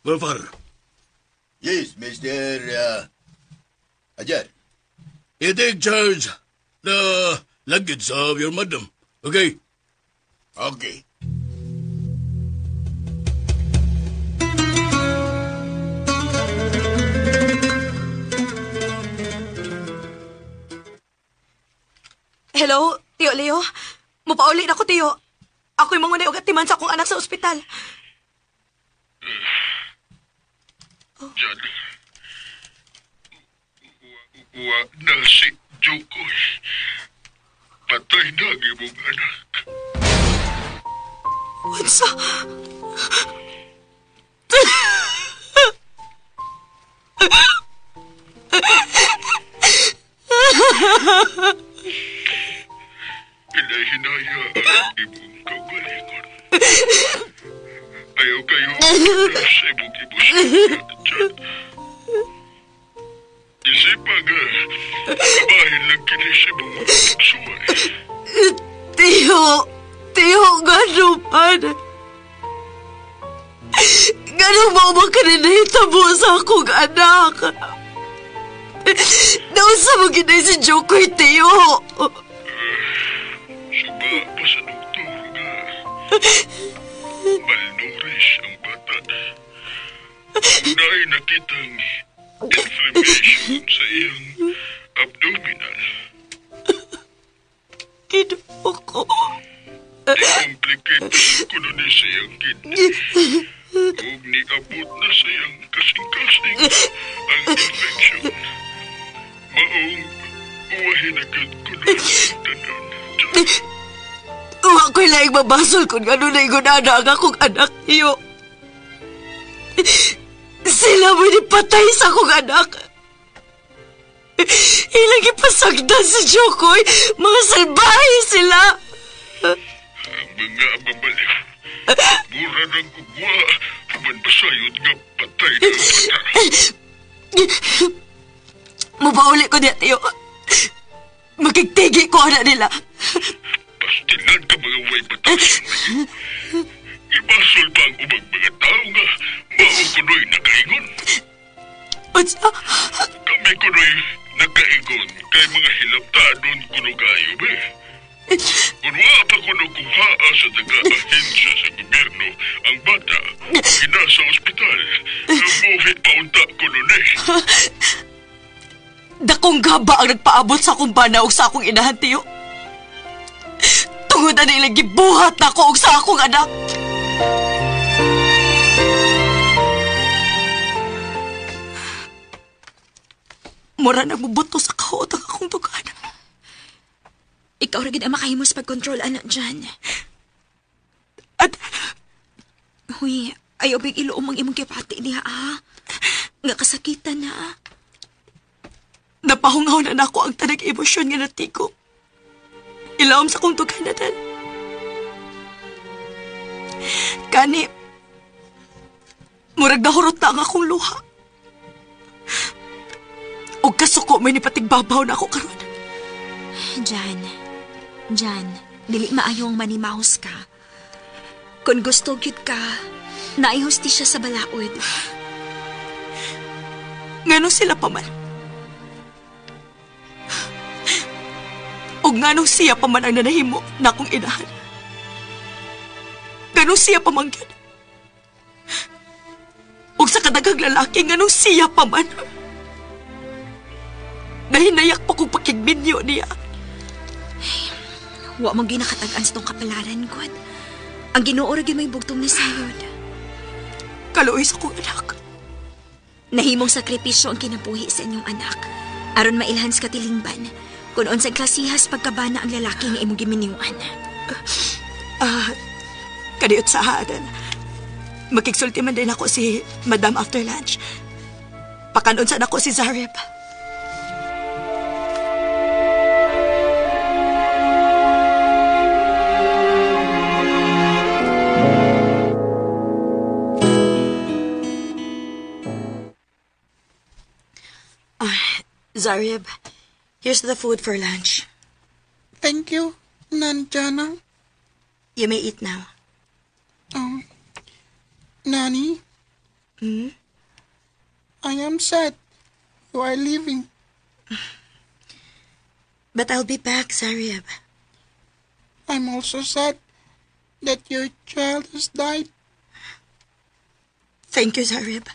Well, Yes, Mr. Ajar. You take charge the luggage of your madam. Okay? Okay. Hello, Tiyo Leo. Mupauli na ko, Tiyo. Ako'y mangunay og atiman sa akong anak sa ospital. Jan, wa na si Jokoy. Patay na ang imong anak. Unsa? Hinahinaya ang imong kaugalingon. Ayaw kayo sa imong ibusin, Jan. Isipa nga, kabahin lang kini sa imong mga pagsuway. Tiyo, Tiyo, gano'n man. Gano'n mo ba kaninahitabo sa akong anak? Nausa mo ginay si Jokoy, Tiyo. Suba pa sa doktor nga malnourished ang bata. Unay nakitang inflammation sa iyang abdominal. Kinuha ko. Complicated kuno ni sa iyang kidney. Ug niabot na sa iyang kasing-kasing ang infection. Maong uwahin agad kuno tanan. Wa ko'y laing mabasol kung ano na igunana ang akong anak niyo. Sila mo'y nipatay sa akong anak. Ilang ipasagdan si Jokoy, mga salbahe sila. Ang mga babaliw, mura ng ugwa, human basayot nga patay na bata. Mubauli ko niya, Tiyo. Magigtigi ko na nila. Pastilan ka mga way batas. Ibasol pa ang ubang mga tao nga mao kuno'y nakaingon. Unsa? Kami kuno'y nakaingon kay mga hilabtadon kuno kayo be. Kung wa pa kuno kuhaa sa taga-ahensya sa gobyerno ang bata, ina sa ospital, nabuhi pa unta kuno ni. Dakong gaba ang nagpaabot sa akong bana ug sa akong inahan, Tiyo. Tungod na nilang gibuhat na ako ug sa akong anak. Mura nagmubuto sa kaot ang akong dugan. Ikaw ra gid ang makahimos pag-control anak dyan. At Huy, ayaw big iluom ang imong gipati niya, ah. Nga kasakitan na, ah. Napahungaw na nako ang tanag emosyon nga natiko. Ilawom sa akong dugan na dal. Kani, murag nahurot na ang akong luha. Og kasuko may nipatigbabaw na ako karon. Jan, dili maayong manimahos ka. Kung gusto gyud ka, naay hustisya sa balaod. Ngano sila pa man? Ug nganong siya pa man ang nanahimo na akong inahan. Nganong siya pa man gyud. Ug sa kadaghang lalaki, nganong siya pa man. Nahinayak pa kong pakigminyo niya. Wa mo ginakatag-an sa tong kapalaran, God. Ang Ginoo ra gyud may bugtong ni sayod. Kaluoy sa kong anak. Nahimong sakripisyo ang kinabuhi sa inyong anak. Aron mailhan sa katilingban, kung unsang klasihas pagkabana ang lalaki nga imong giminiwan. Kaniot sa Adel. Makigsulti man din ako si Madam after lunch. Pakanon sa nako si Zareb. Zareb, here's the food for lunch. Thank you, Nani Jana. You may eat now. Nani? Hmm? I am sad. You are leaving. But I'll be back, Zareb. I'm also sad that your child has died. Thank you, Zareb.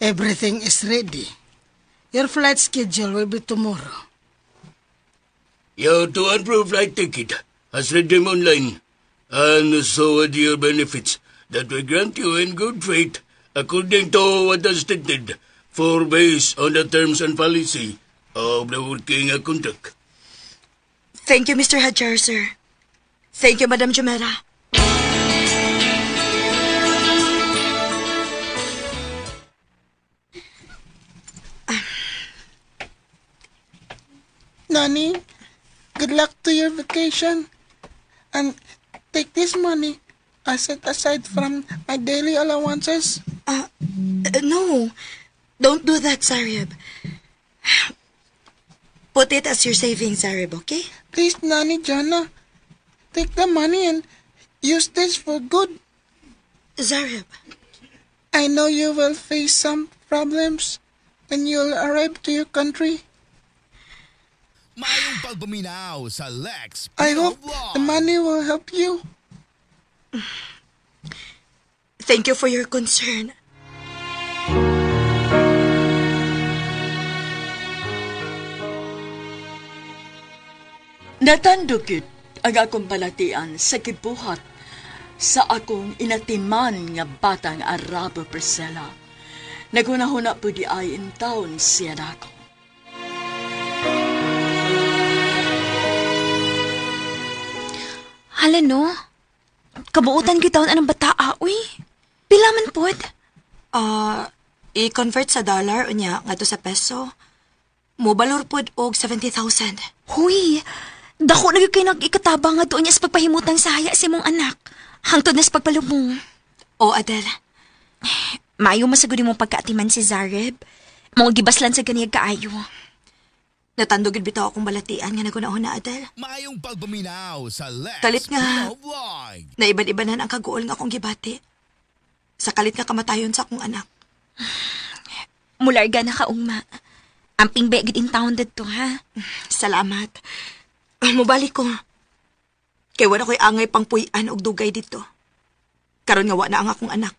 Everything is ready. Your flight schedule will be tomorrow. Your to and fro flight ticket has read them online, and so are your benefits that we grant you in good faith according to what is stated for based on the terms and policy of the working contract. Thank you, Mr. Hajar, sir. Thank you, Madam Jumera. Nani, good luck to your vacation. And take this money I set aside from my daily allowances. No, don't do that, Zareb. Put it as your savings, Zareb, okay? Please, Nani Jana, take the money and use this for good. Zareb. I know you will face some problems when you'll arrive to your country. Mayong pagpaminaw sa Lex I hope the money will help you. Thank you for your concern. Natandukit ang akong balatian sa gibuhat sa akong inatiman nga batang Arabo, Priscilla. Naghuna-huna po di ay in town siya nako. Hala no, kabuutan gitawon anong bata, uy. Pila man pod? I-convert sa dollar unya ngadto sa peso. Mobalor pod og 70,000. Huy, dako na gyud kay nag-ikatabang nga doon niya sa pagpahimutang sahaya sa imong anak. Hangtod na sa pagpalubong. O, Adele. Maayo masagod imong pagkaatiman si Zareb. Mga gibaslan sa ganiyag kaayo. Natandog gid bitaw akong balatian nga nagunahon na, Adele. Maayong pagpaminaw sa Lex Kalit nga. Vlog. Naiban-ibanan ang kaguol nga akong gibati. Sa kalit nga kamatayon sa akong anak. Mularga na ka, ungma. Amping begid in town didto, ha? Salamat. Mubalik ko. Kay wala ko'y angay pang puy-an og dugay dito. Karon nga wa na ang akong anak.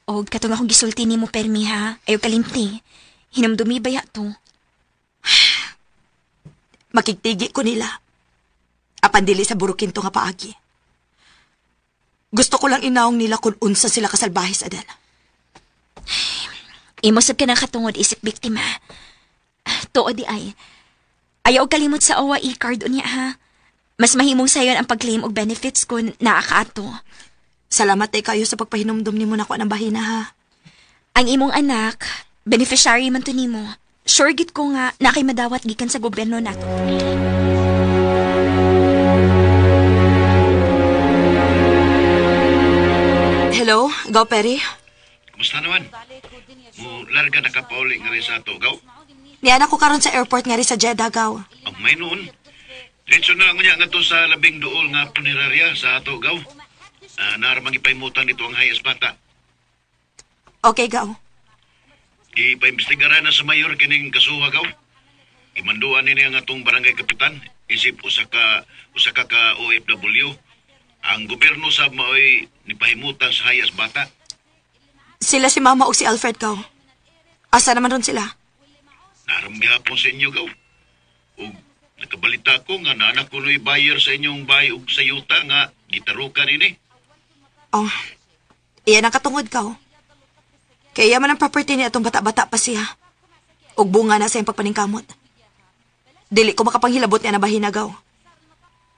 Og katong akong gisulti nimo permi, ha? Ayaw kalimti. Hinumdumi baya to. Makigtigi ko nila. Apan dili sa burukinto nga paagi. Gusto ko lang inaong nila kung unsa sila kasalbahis, Adela. Imo sab ka ng katungod isip biktima. Tuod di ay. Ayaw kalimot sa OWA e-card unya, ha? Mas mahimong sayon ang pag-claim og benefits kung naa ka ato. Salamat ay kayo sa pagpahinumdum nimo nako ang bahina, ha? Ang imong anak, beneficiary man to nimo. Sure gid ko nga na kay madawat gikan sa gobyerno nato. Hello, Gaw Perry. Kumusta naman? Mo larga na ka pauli nga rin sa ato, Gaw. Niana ko karon sa airport nga rin sa Jeddah, Gaw. Ang may noon. Diretso na ngunya ngadto sa labing duol nga punerarya sa ato, Gaw. Naramang ipaimutan nito ang hayas bata. Okay, gaw. Ipaimbestigaran na sa mayor kining kasuha gaw. Imanduan ni ang atong barangay kapitan isip usa ka ka OFW. Ang gobyerno sa maoy nipahimutan sa hayas bata. Sila si Mama o si Alfred, gaw. Asa naman ron sila? Naram gihapon sa inyo gaw. Ug nakabalita ko nga naanak ko no'y buyer sa inyong bahay ug sa yuta nga gitarukan ini. Oh, iyan ang katungod ka. Kaya man ang property ni atong bata-bata pa siya. Ug bunga na sa iyang pagpaningkamot. Dili ko makapanghilabot niya na bahinagaw.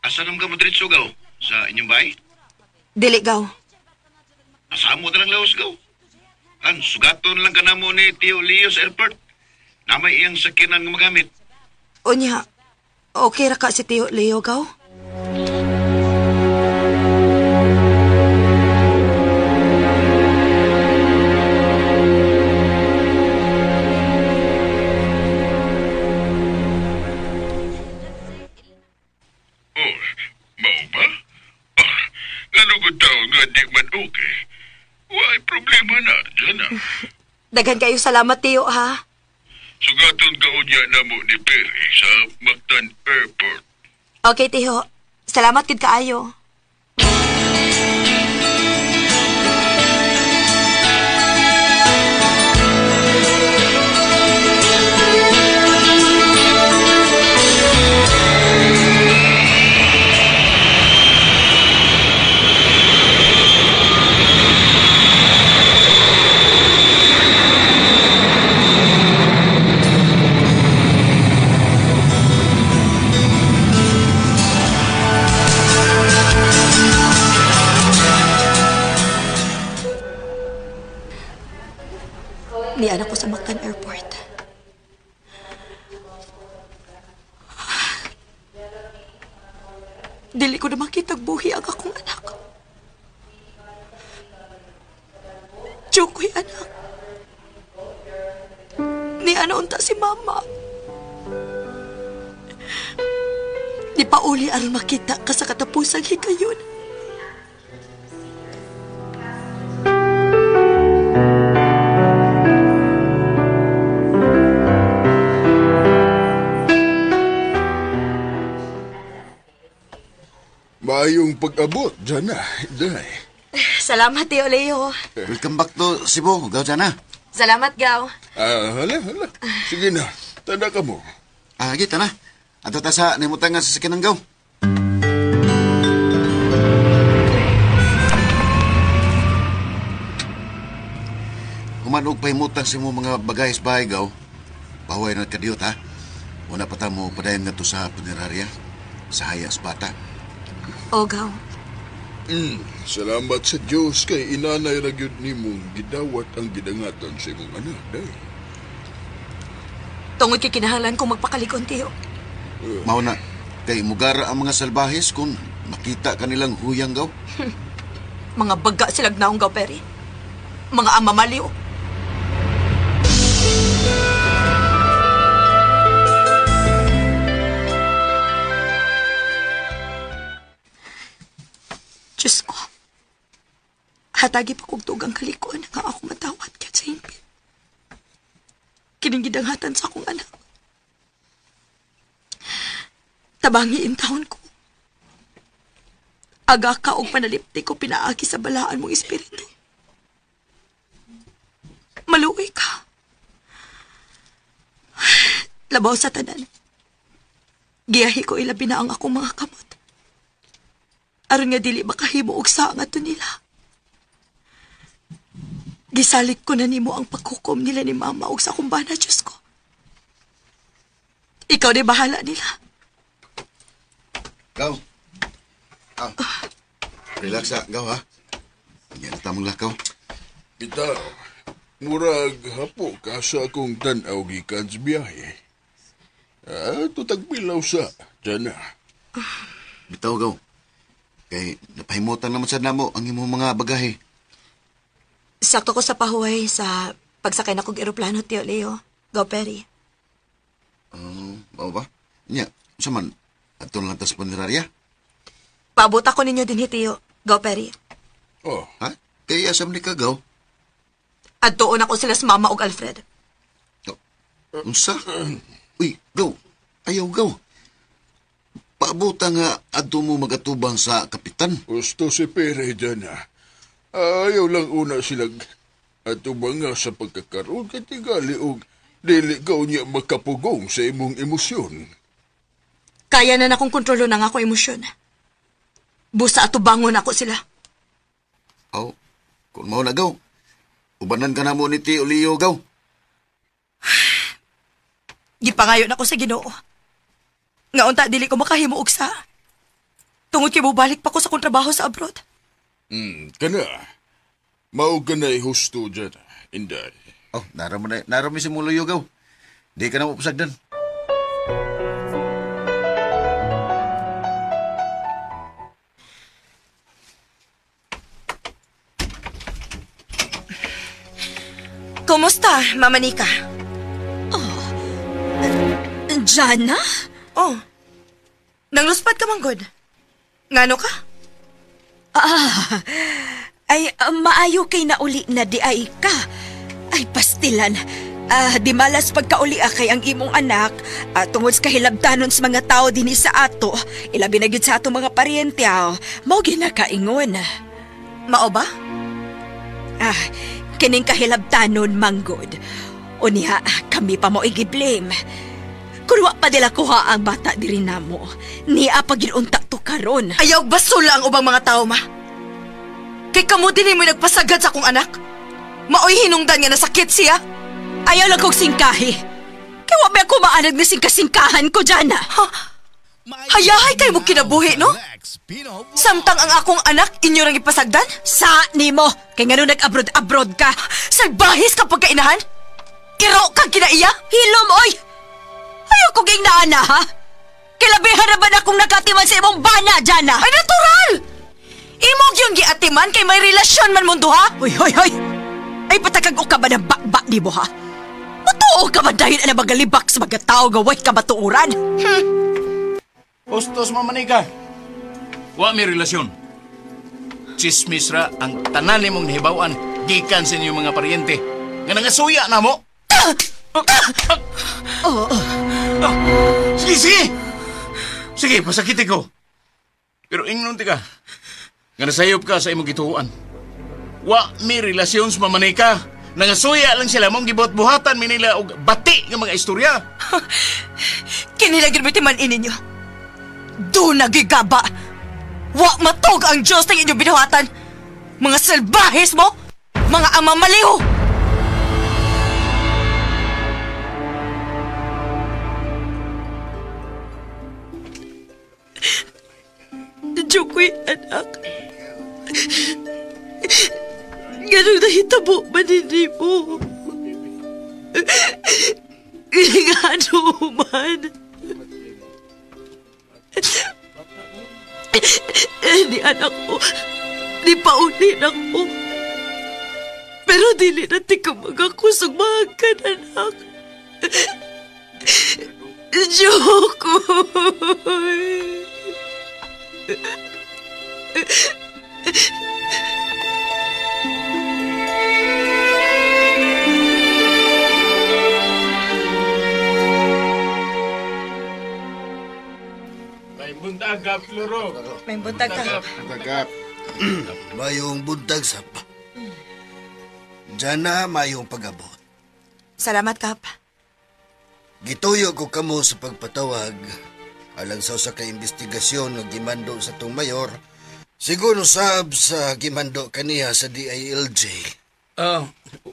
Asa nam ka mo diretso gaw? Sa inyong bahay? Dili gaw. Asa mo na lang laos gaw? An, sugaton lang ka na mo ni Tio Leo sa airport. Namay iyang sakinan nga magamit. Unya, okay ra ka si Tio Leo gaw? Oh, mao ba? Ah, ano ko tao nga di man okay? Why problema na, Jana? Daghan kayo salamat, Tio, ha? Sugaton ka unya na mo ni Perry sa Mactan Airport. Okay, Tio. Salamat gid kaayo. Niana ko sa Mactan Airport. Dili ko na makitag buhi ang akong anak. Jokoy, anak. Niana unta si Mama. Di pa uli aron makita ka sa katapusang higayon. Maayong pag-abot, Jana. Day. Salamat, Tio Leo. Welcome back to Cebu, gaw Jana. Salamat, Gaw. Hala, hala. Sige na, tanda ka mo. Ah, gita na. Ato ta sa nimutan nga sa sakyanan gaw. Human og pahimutan sa imong mga bagay sa bahay gaw. Pahuway na kadiyot ha. Una pa ta mo padayon nga to sa punerarya sa hayas bata. O, Gaw. Salamat sa Diyos kay inanay ra gyud nimong gidawat ang gidangatan sa imong anak, day. Tungod kay kinahanglan kong magpakalikon, Tio. Mao na kay mugara ang mga salbahes kung makita kanilang huyang gaw. Mga baga silag naong gaw, Perry. Mga amamaliw. Diyos ko, hatagi pa kong tugang kalikon nga ako matawat kat sa impit. Kining gidanghatan sa akong anak. Tabangi in taon ko. Aga ka og panalipti ko pinaagi sa balaan mong espiritu. Maluoy ka. Labaw sa tanan. Giyahi ko ilabi na ang akong mga kamot. Aron nga dili makahimo og saang ato nila. Gisalig ko na nimo ang paghukom nila ni Mama og sa akong bana, Diyos ko. Ikaw na bahala nila. Gaw. Ah. Relax ha, gaw ha. Yan tamong lakaw. Bitaw, murag hapo ka sa akong tan-aw gikan sa biyahe. Ah, tutagpilaw sa, Jana. Bitaw gaw. Kay napahimutan naman sa namo ang imong mga bagahe. Sakto ko sa pahuway sa pagsakay na kog eroplano, Tio Leo. Go, Perry. Mao ba? Nya, unsa man? Adto lang ta sa punerarya? Paabot ako ninyo din, Tio. Go, Perry. Oh. Ha? Kaya asam ni kagaw? Adtuon ako sila sa mama og Alfred. Oh. Unsa? Uy, gaw. Ayaw, gaw. Paabuta nga adto mo magatubang sa kapitan. Gusto si Pere dyan, ha. Ayaw lang una silang atubang nga sa pagkakaroon kay tingali og dili ka unya makapugong sa imong emosyon. Kaya na nakong kontrolo na nga akong emosyon. Busa atubangon ako sila. Oh, kung mao na gaw. Ubanan ka na mo ni Tio Leo, gaw. Gipangayon ako sa Ginoo. Nga unta dili ko makahimo og sa. Tungod kay mobalik pa ko sa akong trabaho sa abroad. Kana. Mao ka na husto dyan, Inday. Oh, naram si Muluyo, gaw. Di ka na mapasagdan. Kumusta, Mama Nika? Oh, Jana? Oh, nangluspad ka manggod. Ngano ka? Ah, ay maayo kay nauli na di ay ka. Ay pastilan. Di malas pagkauli kay ang imong anak tungod sa kahilabtanon sa mga tao dinhi sa ato. Ilabi na gyud sa ato mga paryente. Mao ginakaingon. Mao ba? Ah, kining kahilabtanon manggod. Unya, kami pa mo i-blame. Kun wa pa nila kuha ang bata diri namo, niya pag-unta to karon. Ayaw basula ang ubang mga tao, ma. Kay kamo din mo nagpasagad sa akong anak. Maoy hinungdan nga nasakit siya. Ayaw lang kong singkahi. Kay wa may ako maanag na singkasingkahan ko dyan, ha? Hayahay kayo mo kinabuhi, no? Samtang ang akong anak, inyo rang ipasagdan? Sa nimo! Kay ngano nag-abroad-abroad ka? Salbahis ka pagkainahan? Iro kang kinaiya? Hilom, oy! Ayaw kong ingnaana, ha? Kilabihan na ba na akong nakatiman sa imong bana, Jana? Ay, natural! Imog yung giatiman kay may relasyon man mundo, ha? Hoy, hoy, hoy! Ay, patakag o ka ba ng bakba ni mo, ha? Matuo ka ba dahil ang mga libak sa mga tao gaway ka matuuran? Hustos, Mama Nika. Wa mi relasyon. Chismis ra ang tanan nimong nahibaw-an gikan sa inyong mga paryente. Nga nangasuya na mo. Sige, sige! Sige, pasakiti ko. Pero ingnon ti ka. Nga nasayop ka sa imong gituoan. Wa mi relasyon sa Mama Nika. Nangasuya lang sila mong gibuhat-buhatan mi nila og bati nga mga istorya. Kinila gyud mi timan-in ninyo. Do nagigaba. Wa matog ang Diyos ng inyong binuhatan. Mga salbahis mo! Mga amamaliw! Jokoy, anak. Ganun nahitabo man hindi mo. Gano man. Di anak ko. Di paulin ako. Pero dili na ti ka magakusog mga anak. Jokoy. May buntag, Kap Floro. May buntag, Kap. Kap. Mayong buntag, Sap. Diyan na mayong pag-abot. Salamat, Kap. Gituyo ko kamo sa pagpatawag. Alang sa usa ka investigasyon nga gimando sa tong mayor, siguro sab sa gimando kaniya sa DILJ.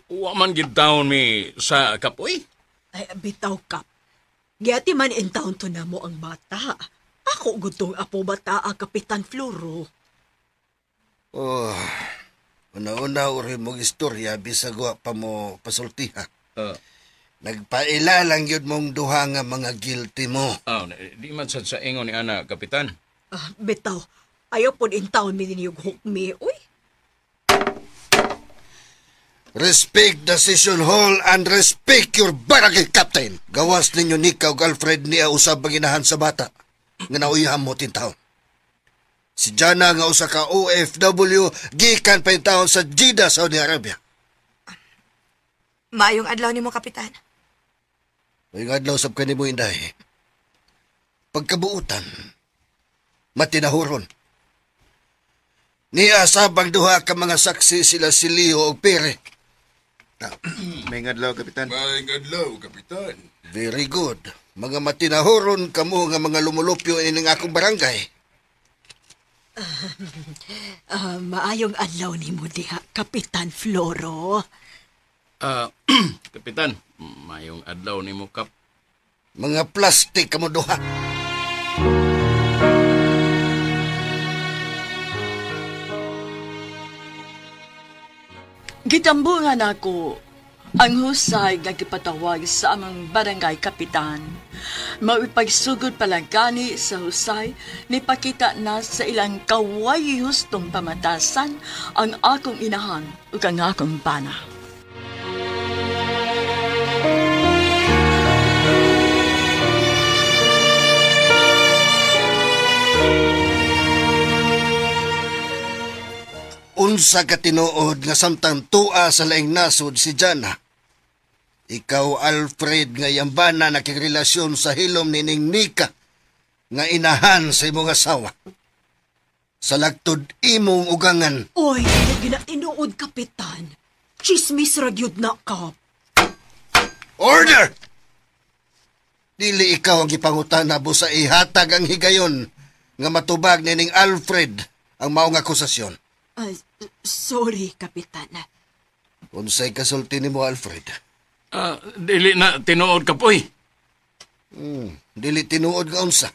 Wa man gid taon mi sa Kapoy. Ay, bitaw, Kap. Giati man in town to na mo ang bata. Ako gutong apo bata ang Kapitan Floro. Oh, una-una uri mong istorya bisag wa pa mo pasultiha. Nagpaila lang yun mong duha nga mga guilty mo. Di man sad sa ingon ni Ana, Kapitan. Bitaw, ayaw po in town mi ninyo hukmi, uy. Respect the session hall and respect your barangay captain. Gawas ninyo ni Nika ug Alfred niya usab ang inahan sa bata nga nauyahan mo tintaon. Si Jana nga usa ka OFW gikan pa taon sa Jeddah, Saudi Arabia. Maayong adlaw nimo, Kapitan. Maayong adlaw sab kanimo, Inday. Pagkabuutan, matinahuron. Niya sabang duha ka mga saksi sila si Leo og Pere. Maayong adlaw, Kapitan. Maayong adlaw, Kapitan. Very good. Mga matinahuron kamo nga mga lumulupyo ining akong barangay. Maayong adlaw nimo diha, Kapitan Floro. Kapitan, maayong adlaw nimo, Kap. Mga plastik kamo duha. Gitambungan ako ang husay nga gipatawag sa among barangay kapitan. Mauipagsugod pala gani sa husay, nipakita na sa ilang kaway hustong pamatasan ang akong inahan ug ang akong bana. Unsa ka tinuod nga samtang tua sa laing nasod si Jana. Ikaw, Alfred, nga iyang bana nakigrelasyon sa hilom nining Nika nga inahan sa imong asawa. Sa lagtod imong ugangan. Oy, dili na tinuod, Kapitan. Chismis ra gyud na ka. Order! Dili ikaw ang gipangutana busa ihatag ang higayon nga matubag nining Alfred ang maong akusasyon. Sorry, Kapitan. Unsay kasulti nimo, Alfred? Dili na tinuod ka poy. Dili tinuod nga unsa?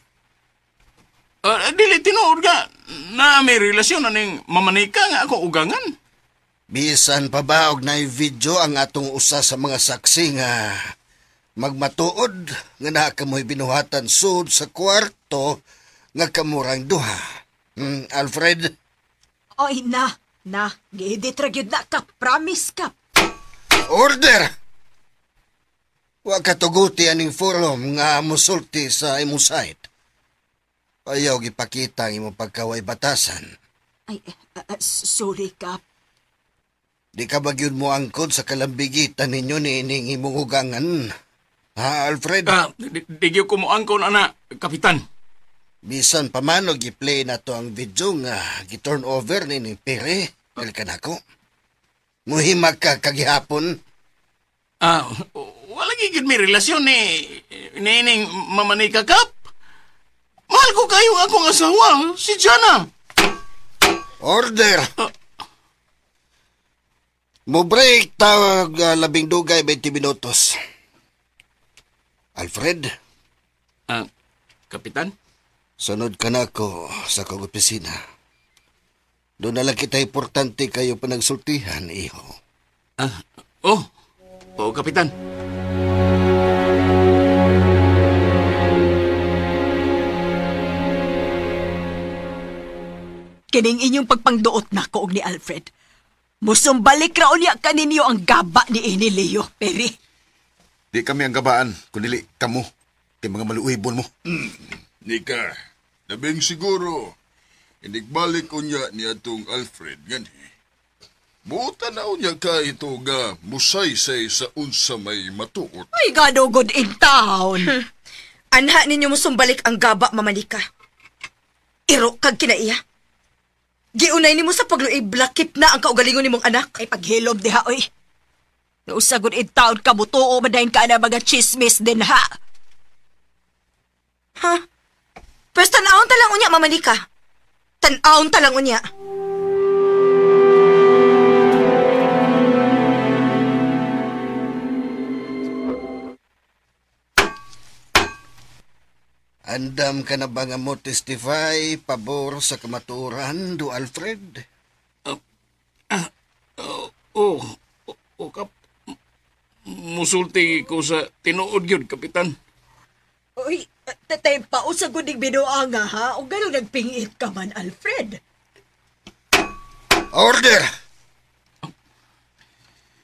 Dili tinuod ka. Na may relasyon aning mamanika nga ako ugangan. Bisan pa ba og naay video ang atong usa sa mga saksi nga magmatuod nga naa kamoy binuhatan sud sa kwarto nga kamurang duha. Alfred? Oy, na, giedit ra gyud na ka, promise ka. Order! Wa ka tuguti aning forum nga musulti sa imong side. Ayaw gipakita ang imong pagkaway batasan. Ay, sorry, Kap. Di ka ba gyud mo angkod sa kalambigitan ninyo ni ining imong ugangan? Ha, Alfred? Di gyud ko mo angkon, ana, Kapitan. Bisan pa man og gi-play na to ang video nga gi-turn over ni ning Pere, el kanako. Muhimag ka kagihapon. Wala gid may relasyon ni ning Mamanika, Kap. Mahal ko kayo akong asawa, si Jana. Order! Mo break tawag 12 20 minutos. Alfred? Kapitan? Sunod ka na ako sa kong opisina. Doon na lang kita importante kayo panagsultihan, iho. Oh, Kapitan. Kining inyong pagpangduot na ko og ni Alfred. Musumbalik ra unya kaninyo ang gaba ni ini Leo, Peri. Di kami ang gabaan, kundi kamo. Kay mga maluibon mo. Nika, labing siguro, inigbalik unya ni atong Alfred gani. Buta na unya ka ito nga musaysay sa unsa may matuot. Ay, gado good in town. Anha ninyo musumbalik ang gaba, Mamanika. Iro kag kinaiya. Giunay nimo sa pagluib, lakip na ang kaugalingon nimong anak. Ay, paghilom diha, oy. Nausa good in town ka, butuo madahin ka na mga chismis din, ha? Ha? Pwes tan-aon talang unya, Mamanika. Tan-aon talang unya. Andam ka na ba nga mo testify pabor sa kamatuoran, do Alfred? Kap. Musulti ko sa tinuod yun, Kapitan. Uy, tatay pa, usa guning binuanga, ha? O gano'n nagpingit ka man, Alfred? Order!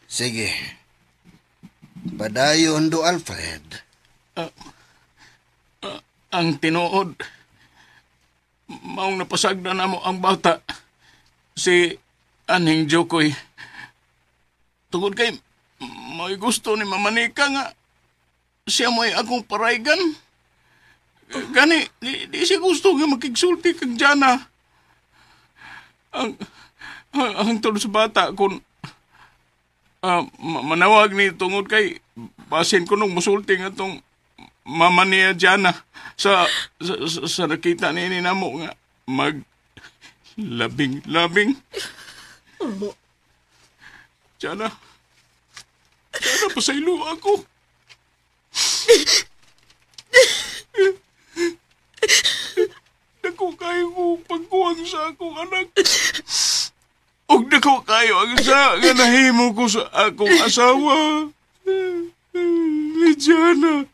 Sige. Padayon, do Alfred. Ang tinuod, Maong napasagda na mo ang bata. Si Anhing Jokoy. Tungod kay may gusto ni Mama Nika nga siya mo'y akong paraygan. Gani, di siya gusto nga makigsulti kag Jana. Ang tulad sa bata kung manawag ni tungod kay basin ko nung musulti nga tong mama niya Jana sa nakita ni namo nga mag labing-labing. Oh. Jana, pasaylo ako. Dako kayo ko pagkuwang sa akong anak. Og dako kayo ang sa nga nahimo ko sa akong asawa. Ni Jana.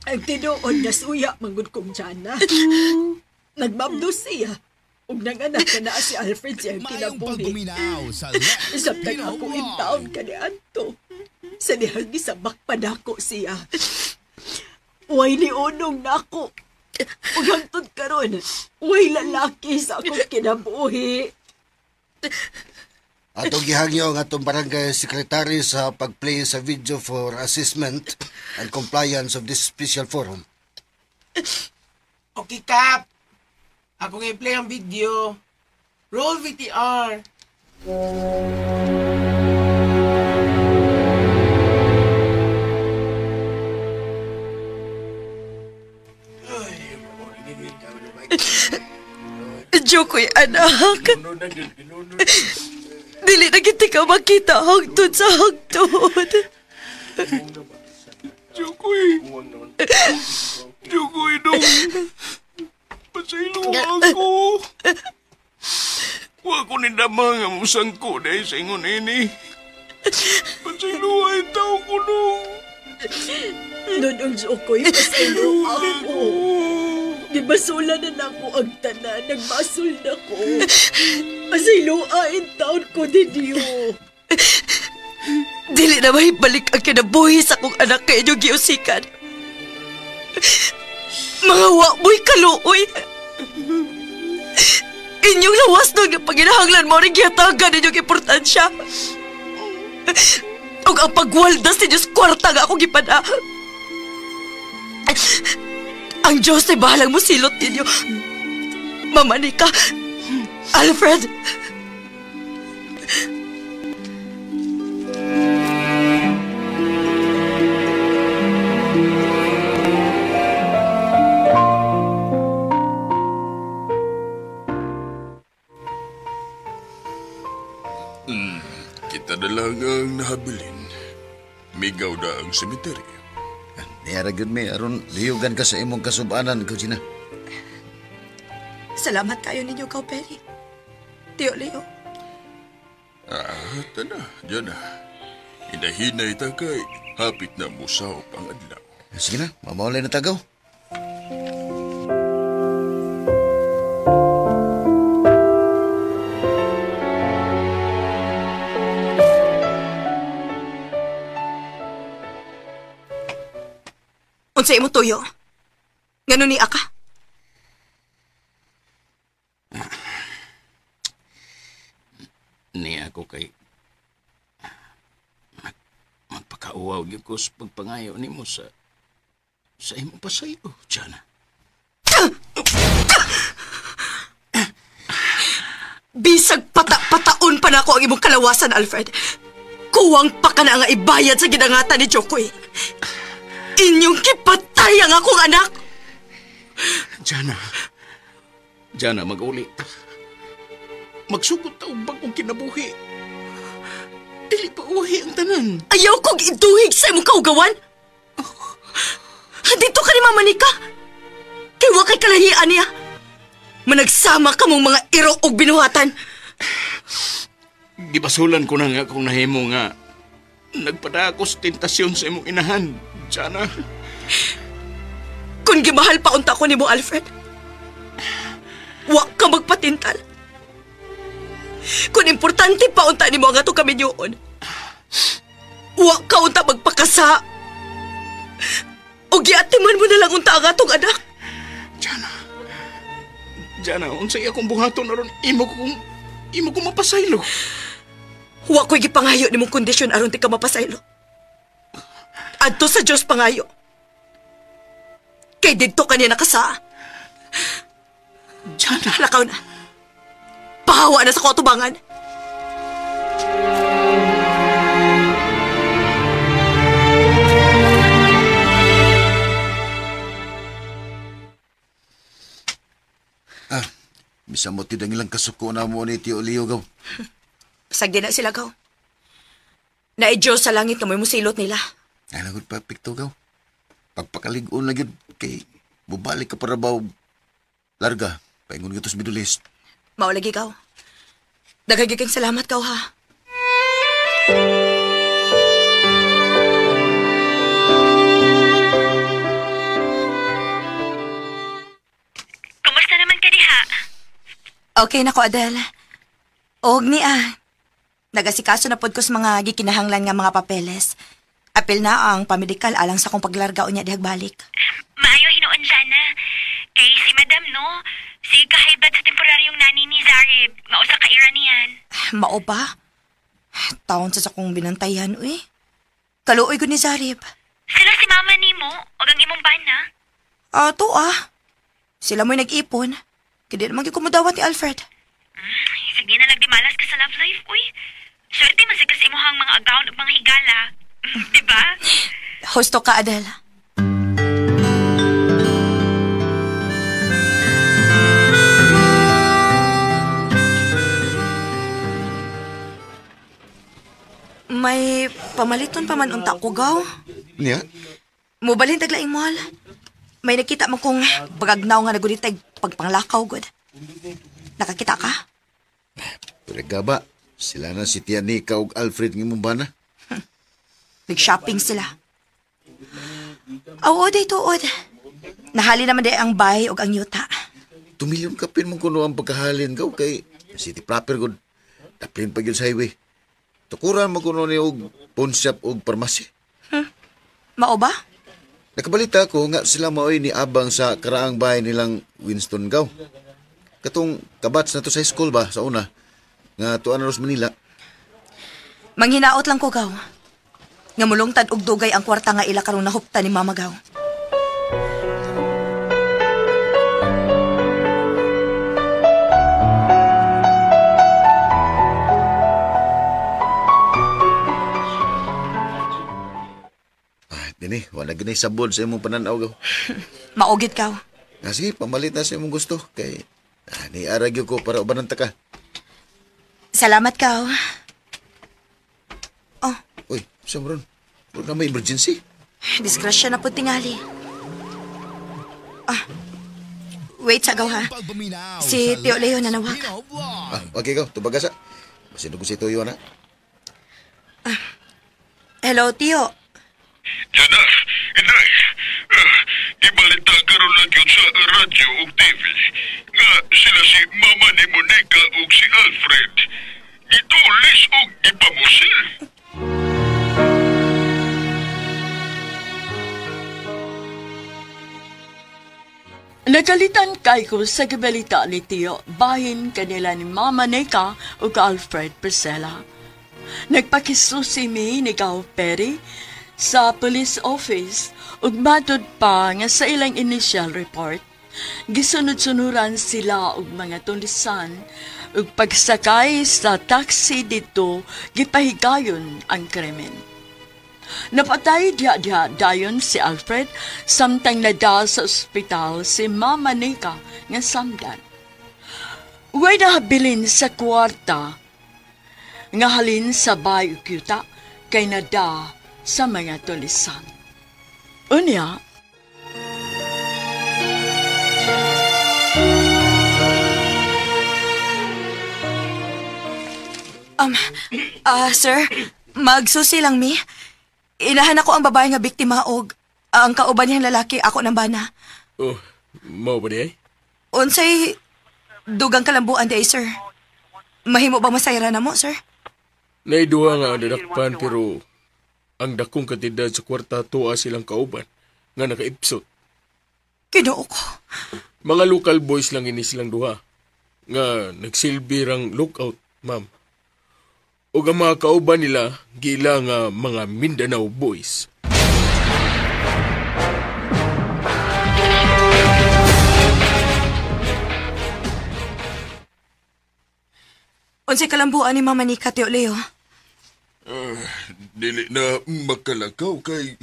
Ang tinuod na suya manggod kong Jana. Nagmabdos siya. Ug nanganak ka na si Alfred siyang kinabuhi. Samtang ako in taon ka ni Anto. Sa dihang gisabak pa nako siya. Way ni unong nako. Ug hangtod karon, way lalaki sa akong kinabuhi. Atong gihangyo ang atong barangay secretary sa pag-play sa video for assessment and compliance of this special forum. Okay, Kap. Ako nga i-play ang video. Roll VTR. Jokoy, anak. Dili na kita ka makita hangtod sa hangtod. Jokoy. Jokoy, dong. Pasaylo ako. Wa ko ni dama nga musangko dahil sa ingon ini. Pasaylo ay tao ko nung. Nunong Jokoy, pasaylo ako. Gibasula na nako ang tanan. Nagbasol na ko. Pasaylo ay taon ko ninyo. Dili na mahibalik ang kinabuhi sa akong anak kay inyong giusikan. Mga waboy kaluoy. Inyong lawas nung paginahanglan mo rin gihatagan ninyong importansya. Ug ang pagwaldas ninyo sa kwarta nga akong gipada. Ang Diyos ay bahalang musilot ninyo. Mama Nika, Alfred. Kita na lang ang nahabilin. Migaw na ang sementeryo. Niyara gyud mi aron liyugan ka sa imong kasubanan, Gina. Salamat kayo ninyo, Kaw Perry. Tiyo Leo. Ah, tana, Jana. Inahinay ta kay hapit na musaw pang adlaw. Sige na, mamaulay na tagaw. Unsa imo tuyo? Ngano ni aka? Ni ako kay magpakauwaw gyud ko sa pagpangayo nimo sa imong pasaylo, Jana. Bisag pata-pataon pa nako ang imong kalawasan, Alfred. Kuwang pa ka na nga ibayad sa gidangatan ni Jokoy. Inyong kipatay ang akong anak! Jana, Jana, mag-uli. Magsugod ta og bagong kinabuhi. Dili pa uwi ang tanan. Ayaw kong iduhig sa imong kaugawan! Dito ka ni Mama Nika! Kay wa kay kalahian niya! Managsama ka mong mga iro og binuhatan! Gibasulan ko na nga kung nahimo nga nagpada ako sa tentasyon sa imong inahan, Jana. Kung gimahal pa unta ko nimo, Alfred, wa ka magpatintal. Kung importante pa unta nimo ang atong kaminyoon, wa ka unta magpakasa. O giatiman mo na lang unta ang atong anak. Jana, unsay akong buhaton aron imo kong mapasaylo. Wa ko'y gipangayo nimong kondisyon aron di ka mapasaylo. Adto sa Dios pangayo. Kay didto kaniya nakasaa. Jana. Lakaw na. Pahawa na sa kotubangan. Ah, bisa mo tidang ilang kasuko na mo ni Tio Leo, gaw. Pasagdi na sila, gaw. Naidyo sa langit na mo'y musilot nila. Ay, lagod pa, pikto, gaw. Pagpakaligon lagi, kay bubalik ka para ba larga, paingon ka to sa Middle East. Maulagi, gaw. Daghang salamat, gaw, ha. Kumusta naman ka diha? Okay na ko, Adele. Og ni ah. Nagasikaso na pod ko sa mga gikinahanglan nga mga papeles. Apil na ang pamedikal alang sa akong paglarga unya dihag balik. Maayo hinuon, Jana. Kay si Madam, no? Sige ka high blood sa temporaryong nani ni Zarib. Nga usa ka Iranian. Mao ba? Taon sa akong binantayan, uy. Kaluoy ko ni Zarib. Sila si mama nimo og ang imong bana. Ah, to ah. Sila mo'y nag-ipon. Kaya di naman gikumudawat ni Alfred. Sige na lang di malas ka sa love life, uy. Swerte man sa imuhang mga agawon ug mga higala. Diba? Husto ka, Adele. May pamaliton pa man unta ko, gaw. Niya? Mubalhin taglaing mall. May nakita man kong bagagnaw nga nagulitay pagpanglakaw, good. Nakakita ka? Pero gaba, sila na si Tia Nika ug Alfred ng imong bana. Nag-shopping sila. Oo, day tuod. Nahali naman day ang bay ug ang yuta. 2 milyon kapin mong kuno ang pagkahalin, gaw, kay city proper, good. Taplin pa yun sa highway. Tukuran mo kuno ni og pawn shop og parmasy. Mao ba? Nakabalita ko nga sila maoy ni abang sa karaang bahay nilang Winston Gaw. Katong kabats na to sa school ba sa una nga tuan na Manila. Manghinaot lang ko, Gaw. Nga mulungtad og dugay ang kwarta nga ila karong nahupta ni Mama Gaw. Dini, wala gini sabod sa imong pananaw, Gaw. Maugit ka. Ah, sige, pamalit na sa imong gusto. Kay, niaragyo ko para ubanan ta ka. Salamat, Gaw. Oh. Uy, saan ron? Wala na may emergency. Disgrasya na po tingali. Ah, wait sa Gaw, ha? Si Tio Leo nanawag. Ah, okay, Gaw. Tubaga sa. Masinog ko si Tio, na. Ah, hello, Tio. Jana, inay, ibalita karon lang yun sa radyo ug TV nga sila si mama ni Monica ug si Alfred. Gitulis ug gipamusil. Nagalitan kay ko sa gibalita ni Tio bahin kanila ni Mama Nika ug Alfred Priscilla. Nagpakisusi mi ni Gaw Perry sa police office ug matud pa nga sa ilang initial report gisunod-sunuran sila og mga tulisan ug pagsakay sa taxi didto gipahigayon ang krimen. Napatay diha-diha dayon si Alfred samtang nada sa ospital si Mama Nika nga samdan. Way nahabilin sa kwarta nga halin sa bay ug yuta kay nada sa mga tulisan. Unya, sir, magsusi lang mi. Inahan ako ang babae nga biktima og ang kauban niyang lalaki ako ng bana. Oh, mao ba di ay? Unsay dugang kalambuan di ay, sir? Mahimo ba masayra na mo, sir? Naiduha nga ang dadakpan pero ang dakong kantidad sa kwarta tuwa silang kauban nga nakaipsot. Kinoo ko. Mga local boys lang ini silang duha nga nagsilbi rang lookout, ma'am. Ug ang mga kauban nila gila nga mga Mindanao boys. Unsay kalambuan ni Mama Nika, Tio Leo? Dili na makalakaw kay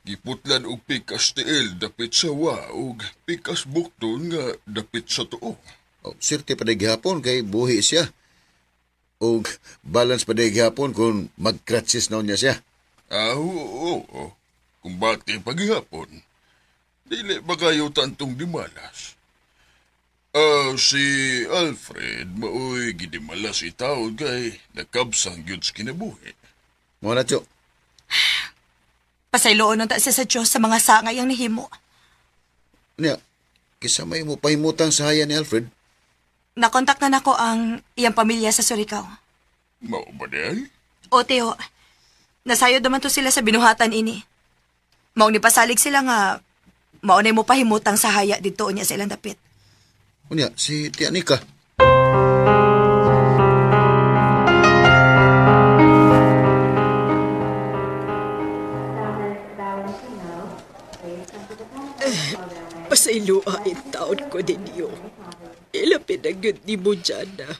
giputlan og pikas tiil dapit sa wa og pikas bukton nga dapit sa tuo. Oh, sirte pa day gihapon kay buhi siya. Og balance pa day gihapon kung mag-crutches na niya siya. Oo, oo. Kung bati pa gihapon, dili ba kayo tantong dimalas? Si Alfred maoy gidimalas itaw kay nakabsang gyud sa kinabuhi. Mo na, Tiyo. Pasayloon unta siya sa Diyos sa mga sangay ang nahimo. Niya, kisa may mo pahimutang sa haya ni Alfred? Nakontak na nako ang iyang pamilya sa Surigao. Mao ba di ay? O, Teo. Nasayod naman to sila sa binuhatan ini. Mao ni pasalig sila nga mao na mo pahimutang sa haya didto niya sa ilang dapit. Unya, si Tia Nika. Pasayloa in taon ko ninyo. Ilapit ang yun ni mo, Jana.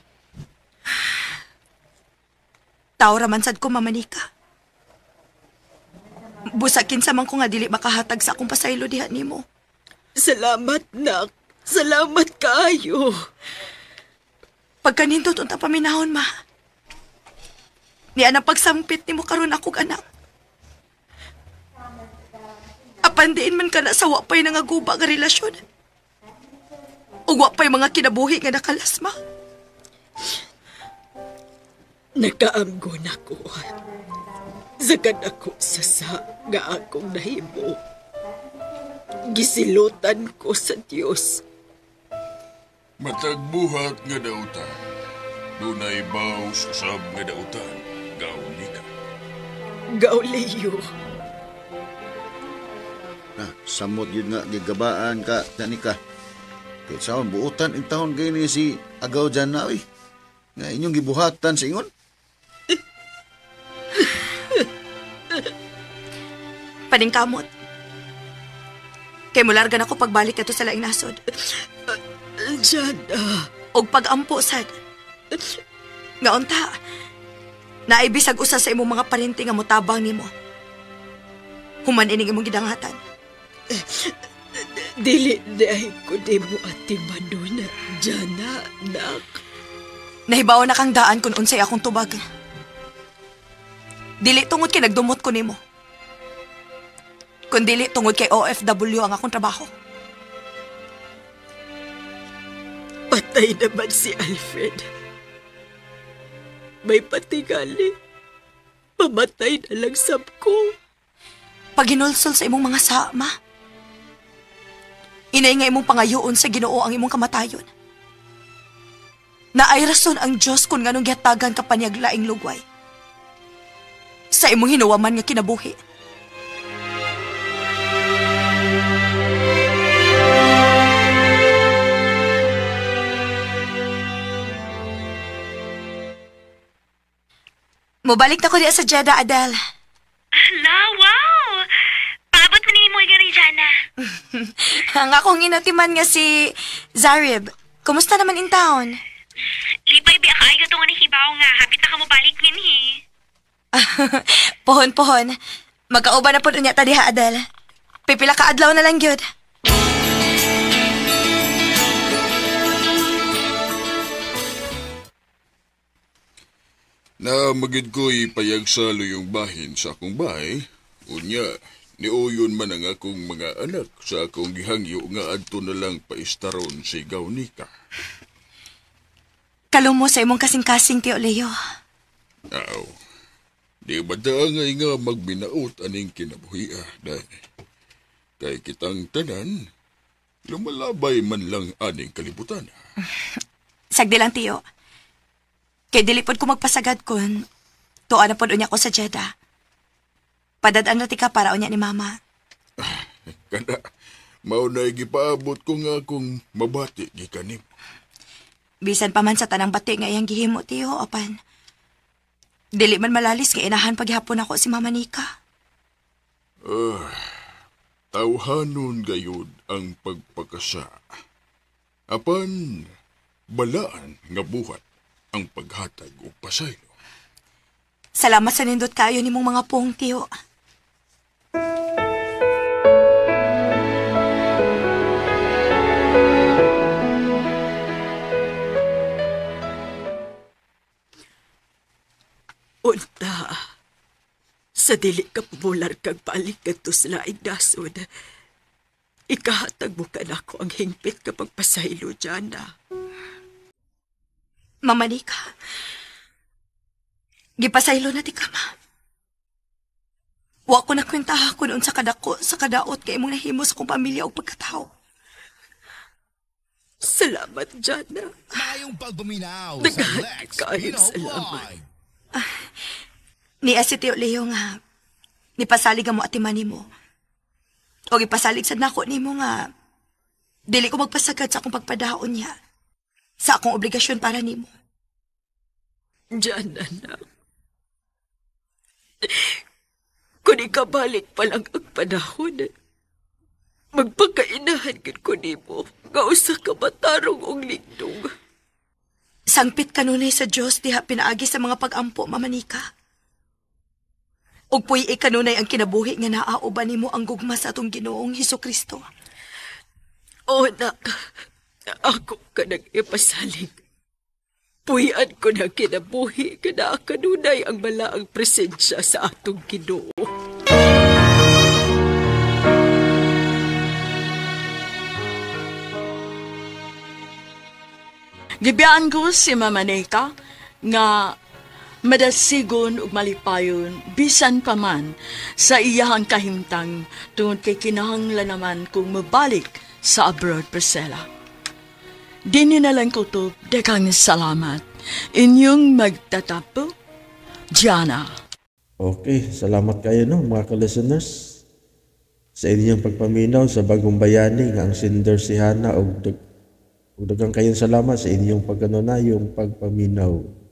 Tao raman sad ko, Mama Nika. Busakin sa man ko nga dili makahatag sa akong pasaylo diha nimo. Salamat, nak. Salamat kayo. Pagkanindot unta paminahon, ma. Niya na pagsampit nimo karon akong anak. Apan diin man ka na sa wapay nangaguba nga relasyon. Ug wapay mga kinabuhi nga nakalasma. Nakaamgon ako. Zagan ako sa nga akong nahimo. Gisilutan ko sa Dios. Matagbuhat nga dautan, dunay baws usab nga dautan, gaw Nika. Gaw Leo. Na, samot yun nga gigabaan ka, Danica. Kaya sa buutan in taon kayo ni si Agaw dyan na, uy. Nga inyong gibuhatan sa ingon. Paningkamot. Kay mulargan ako pagbalik kato sa laing nasod. Jana. Og pag-ampo, sad. Nga unta, naibisag usa sa imong mga parinti nga motabang nimo. Human ining imong gidangatan. Dili na ko di mo ati manuna, Jana, nak. Nahibaw na kang daan kung unsay akong tubag. Dili tungod kay nagdumot ko nimo. Kundili tungod kay OFW ang akong trabaho. Patay naman si Alfred. May patigali. Pamatay na lang sab ko. Paghinulsol sa imong mga sama. Inay nga imong pangayoon sa Ginoo ang imong kamatayon. Naay rason ang Diyos kung nganong gihatagan ka panyag laing lugway. Sa imong hinuwaman nga kinabuhi. Mobalik na ko diya sa Jeddah, Adele. Ala, wow! Paabot mo nini mo ni Jana. Ang akong inatiman nga si Zarib. Kumusta naman in town? Lipay, biya kaayo ito nga nahibaw nga. Hapit na ka mo balik ngin, he. Pohon, pohon. Magkauba na po niya ta diha, Adele. Pipila ka adlaw na lang yun. Na magid ko'y payag sa luyong bahin sa akong bahay, unya, niuyon man ang akong mga anak sa akong gihangyo nga adto na lang paistaron si Gaunika. Kalumo sa imong kasing-kasing, Tio Leo. Aw, di ba daangay nga magbinaot aning kinabuhia, dahil kay kitang tanan, lumalabay man lang aning kalibutan. Sagdi lang, Tio. Kay dili pod ko magpasagad kun tuwa na pod unya ko sa Jeddah. Padad-an na ti ka para unya ni Mama. Kana, Mao na gipaabot ko nga akong mabati gikan nimo. Bisan pa man sa tanang bati nga iyang gihimo, tiyo, apan dili man malalis nga inahan paghapon ako si Mama Nika. Tawhanon gayud ang pagpakasa. Apan balaan nga buhat ang paghatag og pasaylo. Salamat sa nindot kayo nimong mga pong, tiyo. Unta, sa dili ka popular kag balik kadto sa laing nasod, ikahatag mo ka nako ang hingpit kapag pasaylo, Jana. Mama Nika, gipasaylo na ti ka, ma. Wa ko nakwentaha kun unsa kadako sa kadaot kay imong nahimo sa akong pamilya ug pagkatawo. Salamat, Jana. Mayong pagpaminaw sa Lex Kaayong Pino salamat. Vlog. Niya si Tio Leo nga nipasalig mo atiman nimo. O ipasalig sad nako nimo nga dili ko magpasagad sa akong pagpadaon niya sa akong obligasyon para nimo. Jana, anak. Kung ikabalik pa lang ang panahon, magpakainahan gid ko nimo nga usa ka matarong og ligdong. Sangpit kanunay sa Dios diha pinaagi sa mga pag-ampo, Mama Nika. Ug puy-i kanunay ang kinabuhi nga naauban nimo ang gugma sa atong Ginoong Hesukristo. O, nak, ako ka nag-ipasalig. Puy-an ko na kinabuhi nga naa kanunay ang balaang presensya sa atong Ginoo. Gibiyaan ko si Mama Nika nga madasigon ug malipayon bisan pa man sa iyahang kahimtang tungod kay kinahanglan naman kung mabalik sa abroad, Priscilla. Dini na lang kutob, daghang salamat. Inyong magtatapo, Jana. Okay, salamat kayo no mga ka-listeners sa inyong pagpaminaw sa bagong bayani nga ang sender si Hana og daghang kayong salamat sa inyong pagkanunayong pagpaminaw.